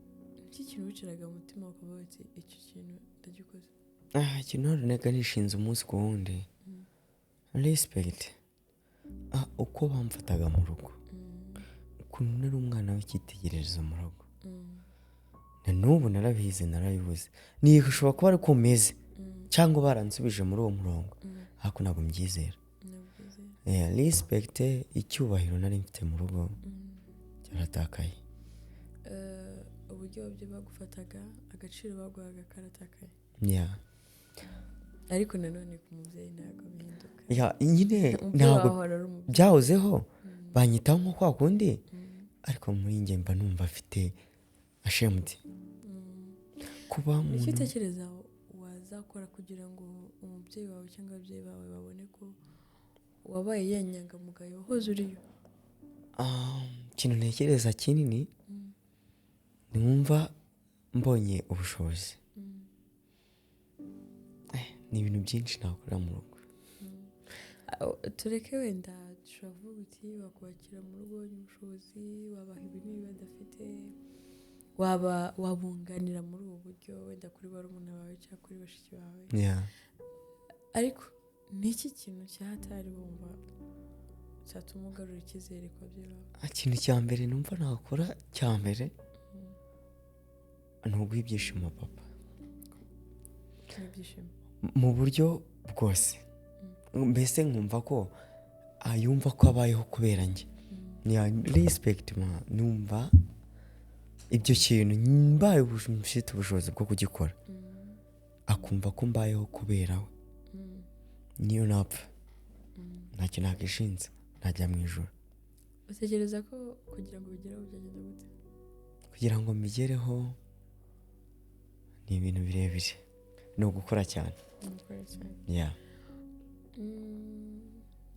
iki kintu wicaraga mu mutima ukavuga uti icyo kintu ndagikoze? Ikintu nabonaga nishinze umunsi ku wundi, respect, uko bamfataga mu rugo, ukuntu nari umwana w'icyitegererezo mu rugo, na n'ubu narabizi, narabibuze. Ushobora kuba ari uko umeze cyangwa baransubije muri uwo murongo, ariko ntabwo mbyizera. Respect, icyubahiro nari mfite mu rugo cyaratakaye. Uburyo ababyeyi bagufataga, agaciro baguhaga karatakaye? Yeah. Ariko nanone ku mubyeyi ntabwo bihinduka. Yeah, nyine Umubyeyi ntabwo wawe ahora ari umubyeyi. Byahozeho, banyitaho nko kwa kundi, ariko muri njye mba numva afite ashamed kuba Icyo umuntu. utekereza wazakora kugira ngo umubyeyi wawe cyangwa ababyeyi bawe babone ko wabaye ya nyangamugayo wahoze uriyo? Ah, ikintu ntekereza kinini numva mbonye ubushobozi, ni ibintu byinshi nakorera mu rugo. Ah, tureke wenda dushobora kuvuga uti wakubakira mu rugo ubushobozi, wabaha ibi n'ibi badafite, waba wabunganira muri ubu buryo, wenda kuri barumuna bawe cyangwa kuri bashiki bawe. Ariko ni iki kintu cyahatari wumva cyatuma ugarura icyizere ku babyeyi bawe? Ah, ikintu cya mbere numva nakora cya mbere ni uguha ibyishimo papa. N'ibyishimo. Mu buryo bwose, mbese nkumva ko yumva ko abayeho kubera njye. Yeah, respect ma, numva ibyo kintu mbaye mfite ubushobozi bwo kugikora, akumva ko mbayeho kubera we, niyo napfa ntacyo nakishinze, ntajya mu ijoro. Utekereza ko kugira ngo ubigereho byagenda gute? Kugira ngo mbigereho ni ibintu birebire, ni ugukora cyane. Gukora cyane. Yeah.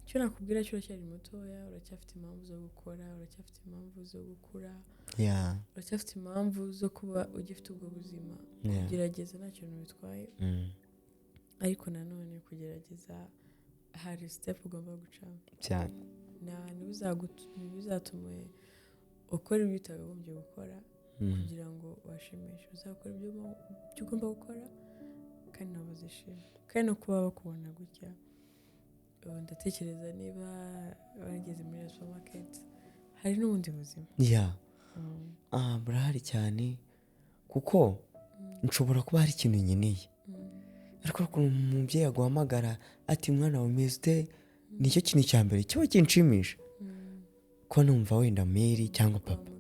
Icyo nakubwira cyo, uracyari mutoya, uracyafite impamvu zo gukora, uracyafite impamvu zo gukura, uracyafite impamvu zo kuba ugifite ubwo buzima. Kugerageza nta kintu bitwaye, ariko nanone kugerageza hari step ugomba gucamo. Cyane. Ntibizatume ukora ibyo utakagombye gukora kugira ngo ubashimishe. Uzakora ibyo ugomba gukora kandi nabo bazishima, kandi no kuba bakubona gutya, ubu ndatekereza niba warageze muri supermarket hari n'ubundi buzima. Yeah. Ah, burahari cyane, kuko nshobora kuba hari ikintu nkeneye, ariko ukuntu umubyeyi aguhamagara ati: "Mwana wawe, umeze ute?" Nicyo kintu cya mbere kiba kinshimisha, ko numva wenda mère cyangwa papa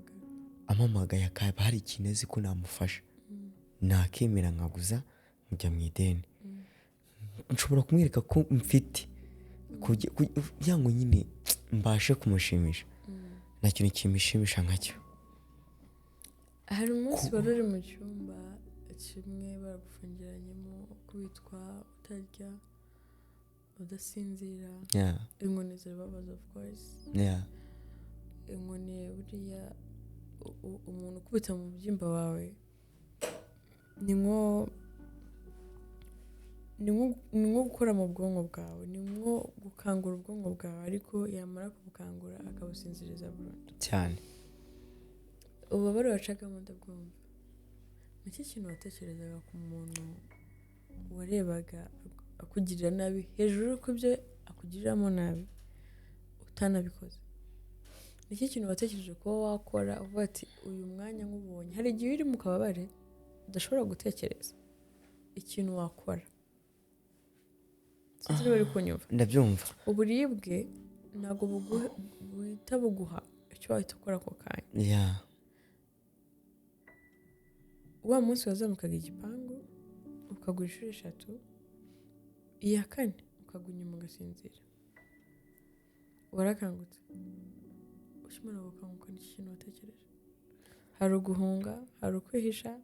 ampamagaye, akaba hari ikintu azi ko namufasha, nakemera nkaguza, nkajya mu ideni, nshobora kumwereka ko mfite kugira ngo nyine mbashe kumushimisha. Nta kintu kimushimisha nkacyo. Hari umunsi wari uri mu cyumba kimwe baragufungiranyemo, ukubitwa, utarya, udasinzira, inkoni zirababaza, of course. Inkoni buriya umuntu ukubita mu mubyimba wawe ni nko gukora mu bwonko bwawe, ni nko gukangura ubwonko bwawe, ariko yamara kubukangura akabusinziriza burundu. Cyane. Ububabare wacagamo ndabwumva. Ni iki kintu watekerezaga ku muntu warebaga akugirira nabi, hejuru y'uko ibyo akugiriramo nabi utanabikoze? Ni iki kintu watekereje kuba wakora uvuga ati: "Uyu mwanya nk'ubonye"? Hari igihe uri mu kababare udashobora gutekereza ikintu wakora. Sinzi niba uri kunyumva. Ndabyumva. Uburibwe ntabwo buhita buguha icyo wahita ukora ako kanya. Wa munsi wazamukaga igipangu ukagwa inshuro eshatu, iya kane ukagwa inyuma ugasinzira, warakangutse. Ukimara gukanguka, ni iki kintu watekereje? Hari uguhunga, hari ukwihisha,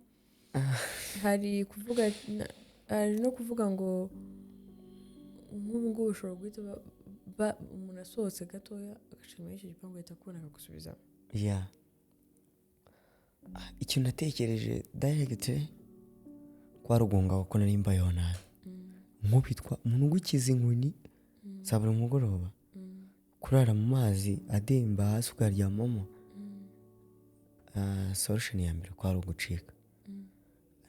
hari kuvuga, hari no kuvuga ngo nk'ubu ngubu ushobora guhita umuntu asohotse gatoya agaca inyuma y'icyo gipangu, ahita akubona akagusubizamo. Yeah. Ikintu natekereje direct kwari uguhunga, kuko nari mbayeho nabi, nkubitwa, umuntu ugukiza inkoni za buri mugoroba, kurara mu mazi ademba hasi ukayaryamamo. Ah, solution ya mbere kwari ugucika,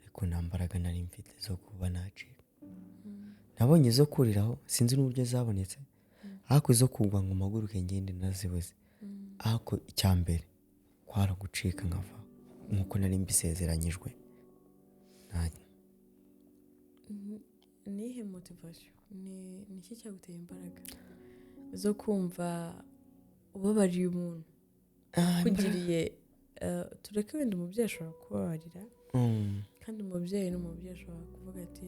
ariko nta mbaraga nari mfite zo kuba nacika. Nabonye izo kuriraho, sinzi n'uburyo zabonetse, ariko izo kugwa ngo mpaguruke ngende nazibuze. Ariko icya mbere kwari ugucika nkava nk'uko nari mbisezeranyijwe. Ni iyihe motivation, ni iki cyaguteye imbaraga zo kumva ubabariye umuntu Ah, ukugiriye, tureke wenda umubyeyi ashobora kubabarira, kandi umubyeyi n'umubyeyi ashobora kuvuga ati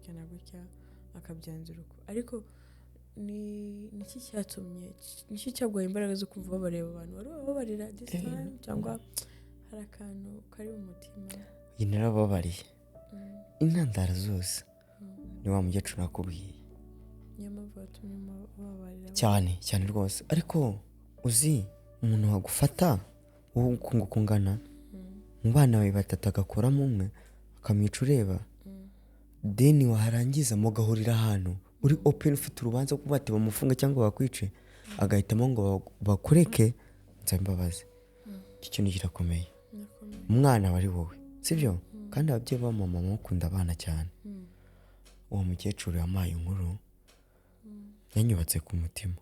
gutya na gutya, akabyanzura uko. Ariko ni niki cyatumye, niki cyaguhaye imbaraga zo kumva babareba abantu wari wababarira this time, cyangwa hari akantu kari mu mutima? Iyi narababariye. Intandaro zose ni wa mukecuru nakubwiye. Niyo mpamvu watumye ubabarira? Cyane cyane rwose. Ariko uzi umuntu wagufata wowe ukungu kungana mu bana bawe batatu, agakuramo umwe akamwica ureba, then warangiza mugahurira ahantu uri open, ufite urubanza rwo bati bamufunge cyangwa bakwice, agahitamo ngo bakureke? Nsaba imbabazi, iki kintu kirakomeye. Birakomeye. Umwana aba ari wowe, sibyo? Kandi ababyeyi ba mama bakunda abana cyane. Uwo mukecuru yampaye inkuru yanyubatse ku mutima.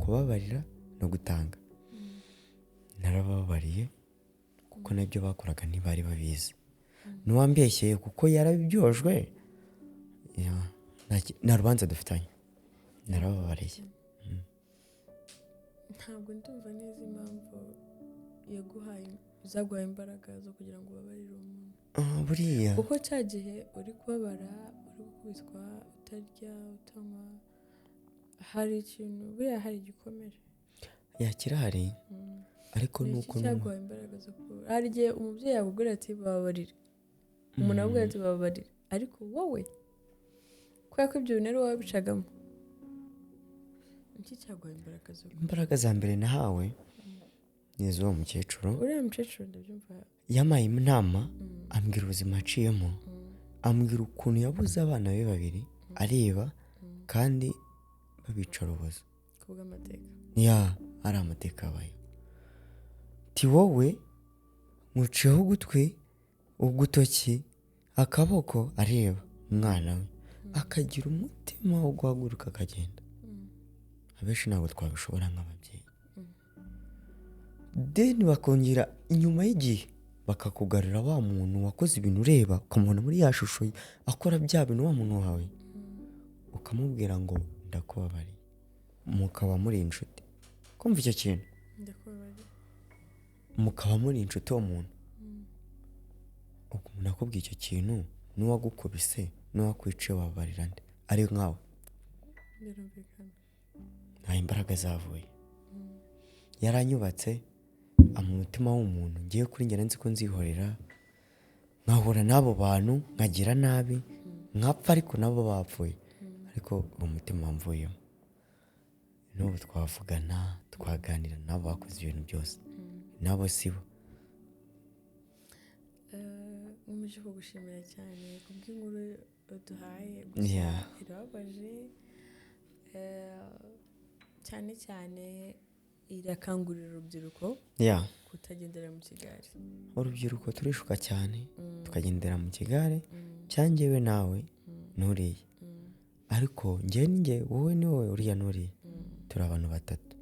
Kubabarira no gutanga, narababariye kuko nabyo bakoraga ntibari babizi. N'uwambeshyeye kuko yarabibyojwe. Ya, nta rubanza dufitanye, narababariye. Ntabwo ndumva neza impamvu yaguhaye, zaguhaye imbaraga zo kugira ngo ubabarire uwo muntu. Ah, buriya Kuko cya gihe uri kubabara, uri gukubitwa, utarya, utanywa, hari ikintu, buriya hari igikomere. Yakirahari, ariko Ni iki nuko cyaguhaye imbaraga zo kubabara? Hari igihe umubyeyi yakubwira ati "Bababarire", umuntu akubwira ati "Bababarire", ariko wowe kubera ko ibyo bintu ari wowe wabicagamo, iki cyaguhaye imbaraga zo Imbaraga za mbere nahawe ni iz'uwo mukecuru. Uriya mukecuru, ndabyumva. Yampaye inama, ambwira ubuzima aciyemo, ambwira ukuntu yabuze abana be babiri areba kandi babica urubozo. Ku bw'amateka. Ya, ari amateka abaye ti wowe muciyeho ugutwi, ugutoki, akaboko, areba umwana we, akagira umutima wo guhaguruka akagenda. Abenshi ntabwo twabishobora nk'ababyeyi. Then bakongera inyuma y'igihe bakakugarura wa muntu wakoze ibintu ureba, ukamubona muri ya shusho ye, akora bya bintu, wa muntu wawe, ukamubwira ngo "Ndakubabariye", mukaba muri inshuti. Kumva icyo kintu, Ndakubabariye. mukaba muri inshuti, uwo muntu, ubwo umuntu akubwiye icyo kintu, n'uwagukubise n'uwakwiciye, wababarira nde ari nkawe? Birumvikana. Nta imbaraga zavuye. Yaranyubatse mu mutima w'umuntu. Ngiye kuri njye nzi ko nzihorera, nkahura n'abo bantu, nkagira nabi, nkapfa, ariko nabo bapfuye, ariko uwo mutima wamvuyemo. N'ubu twavugana, twaganira nabo bakoze ibintu byose, nabo si bo. Nkomeje kugushimira cyane kubw'inkuru uduhaye gusa. Irababaje. Cyane cyane irakangurira urubyiruko kutagendera mu kigare. Urubyiruko turishuka cyane, tukagendera mu kigare cyangewe nawe nturiye, ariko njye ni njye, wowe ni wowe, uriya n'uriya, turi abantu batatu.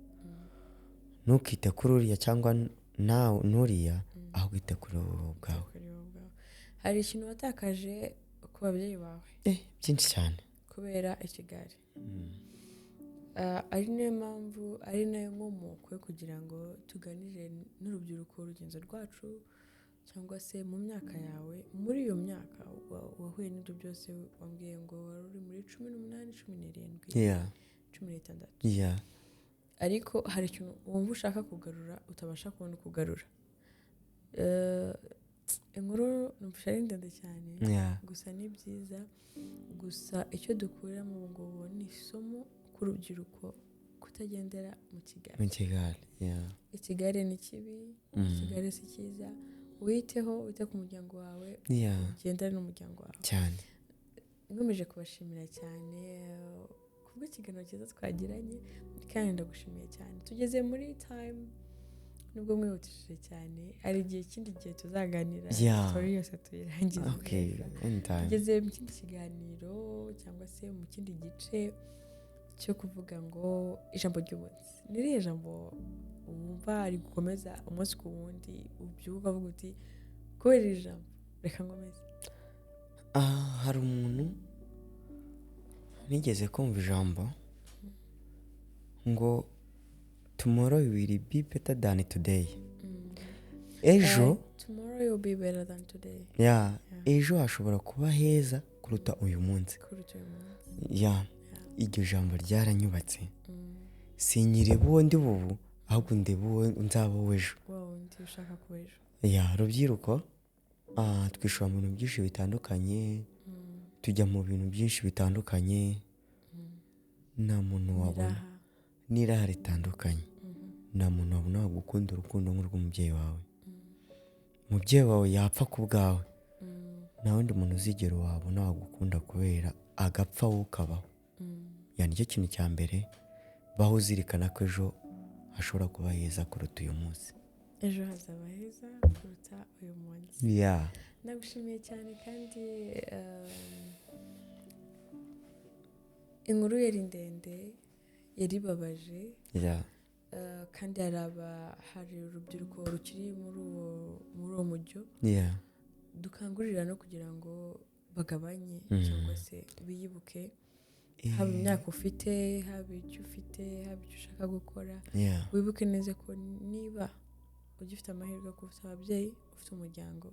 Ntukite kuri uriya cyangwa nawe n'uriya, ahubwo ite kuri wowe ubwawe. Kuri wowe ubwawe. Hari ikintu watakaje ku babyeyi bawe Byinshi cyane. kubera ikigare. Ari nayo mpamvu, ari nayo nkomoko yo kugira ngo tuganire n'urubyiruko rugenzi rwacu, cyangwa se mu myaka yawe, muri iyo myaka wahuye n'ibyo byose wambwiye ngo wari uri muri 18, 17, 16. Ariko hari ikintu wumva ushaka kugarura, utabasha kubona uko ugarura. Inkuru numva ari ndende cyane. Gusa ni byiza. Gusa icyo dukuramo ubu ngubu ni isomo ku rubyiruko kutagendera mu kigare. Mu kigare, yeah. Ikigare ni kibi. Ikigare si cyiza. Witeho, wite ku muryango wawe, ugendane n'umuryango wawe. Cyane. Nkomeje kubashimira cyane kubw'ikiganiro cyiza twagiranye, kandi ndagushimiye cyane. Tugeze muri time, nubwo mwihutishije cyane, hari igihe, ikindi gihe tuzaganira story yose tuyirangize neza. Anytime. Tugeze mu kindi kiganiro cyangwa se mu kindi gice cyo kuvuga ngo ijambo ry'umunsi. Ni irihe jambo wumva ari gukomeza umunsi ku wundi, ubyuka ukavuga uti "Kubera iri jambo reka nkomeze"? Ah, hari umuntu nigeze kumva ijambo ngo "Tomorrow will be better than today". Ejo Tomorrow will be better than today. Yeah, ejo hashobora kuba heza kuruta uyu munsi. Kuruta uyu munsi. Yeah, iryo jambo ryaranyubatse. Sinkireba uwo ndi bubu, ahubwo ndeba uwo nzaba w'ejo. Wa wundi ushaka kuba ejo. Yeah, rubyiruko, twishora mu bintu byinshi bitandukanye, tujya mu bintu byinshi bitandukanye, nta muntu wabona Iraha. N'iraha ritandukanye. Nta muntu wabona wagukunda urukundo nk'urw'umubyeyi wawe. Umubyeyi wawe yapfa ku bwawe, nta wundi muntu uzigera wabona wagukunda kubera agapfa wowe ukabaho. Yeah, nicyo kintu cya mbere, baho uzirikana ko ejo hashobora kuba heza kuruta uyu munsi. Ejo hazaba heza kuruta uyu munsi. Ndagushimiye cyane kandi inkuru yari ndende, yaribabaje. Kandi hari urubyiruko rukiri muri uwo mujyo dukangurira no kugira ngo bagabanye cyangwa se biyibuke, haba imyaka ufite, haba icyo ufite, haba icyo ushaka gukora, wibuke neza ko niba ugifite amahirwe yo kuba ufite ababyeyi, ufite umuryango,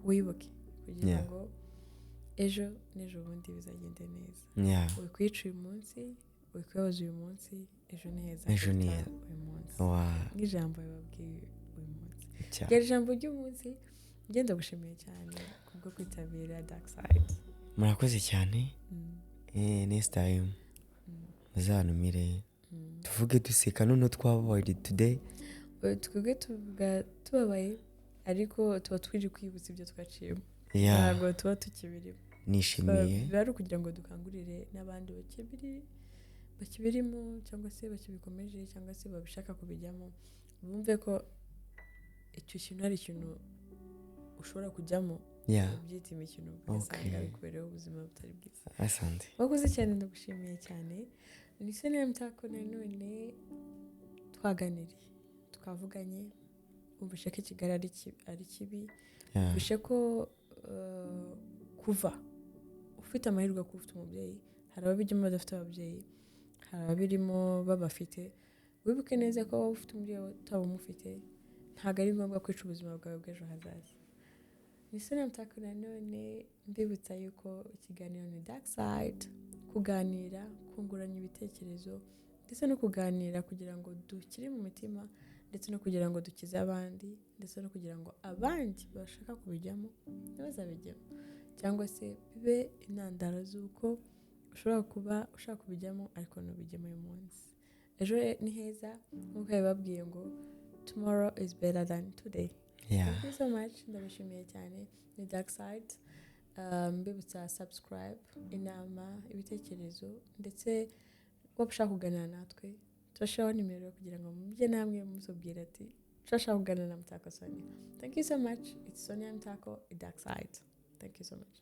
wibuke kugira ngo ejo n'ejo bundi bizagende neza. Wikwica uyu munsi, wikwibaza uyu munsi, ejo ni heza Ejo ni kuruta heza. uyu munsi. Nk'ijambo bababwiye uyu munsi, ryari ijambo ry'umunsi. Ngenda gushimiye cyane kubwo kwitabira Dark Side. Murakoze cyane. Next time muzantumire, tuvuge duseka noneho twababaye today. Twebwe tuvuga tubabaye, ariko tuba turi kwibutsa ibyo twaciyemo. Ntabwo tuba tukibirimo. Nishimiye. Biba ari ukugira ngo dukangurire n'abandi bakibirimo cyangwa se bakibikomeje cyangwa se babishaka kubijyamo, bumve ko icyo kintu ari ikintu ushobora kujyamo ubyita imikino, ugasanga bikubereho ubuzima butari bwiza. Asante. Wakoze cyane, ndagushimiye cyane. Ni Sonia Mutako. Nanone twaganiriye, twavuganye, wumvishe ko Kigali ari kibi, wumvishe ko kuva ufite amahirwe yo kuba ufite umubyeyi, hari ababijyamo badafite ababyeyi, hari ababirimo babafite. Wibuke neza ko waba ufite umubyeyi, utaba umufite, ntabwo ari ngombwa kwica ubuzima bwawe bw'ejo hazaza. Ni Sonia Mutako nanone, mbibutsa yuko ikiganiro ni Dark Side, kuganira, kungurana ibitekerezo ndetse no kuganira kugira ngo dukire mu mitima, ndetse no kugira ngo dukize abandi, ndetse no kugira ngo abandi bashaka kubijyamo ntibazabijyemo, cyangwa se bibe intandaro z'uko ushobora kuba ushaka kubijyamo ariko ntubijyemo uyu munsi. Ejo ni heza, nk'uko yababwiye ngo tomorrow is better than today. Thank you so much, ndabashimiye cyane. Ni Dark Side. Mbibutsa subscribe, inama, ibitekerezo, ndetse waba ushaka kuganira natwe, turashyiraho nimero kugira ngo mujye namwe mutubwira ati turashaka kuganira na Mutako Sonia. Thank you so much. It's Sonia Mutako, Dark Side. Thank you so much.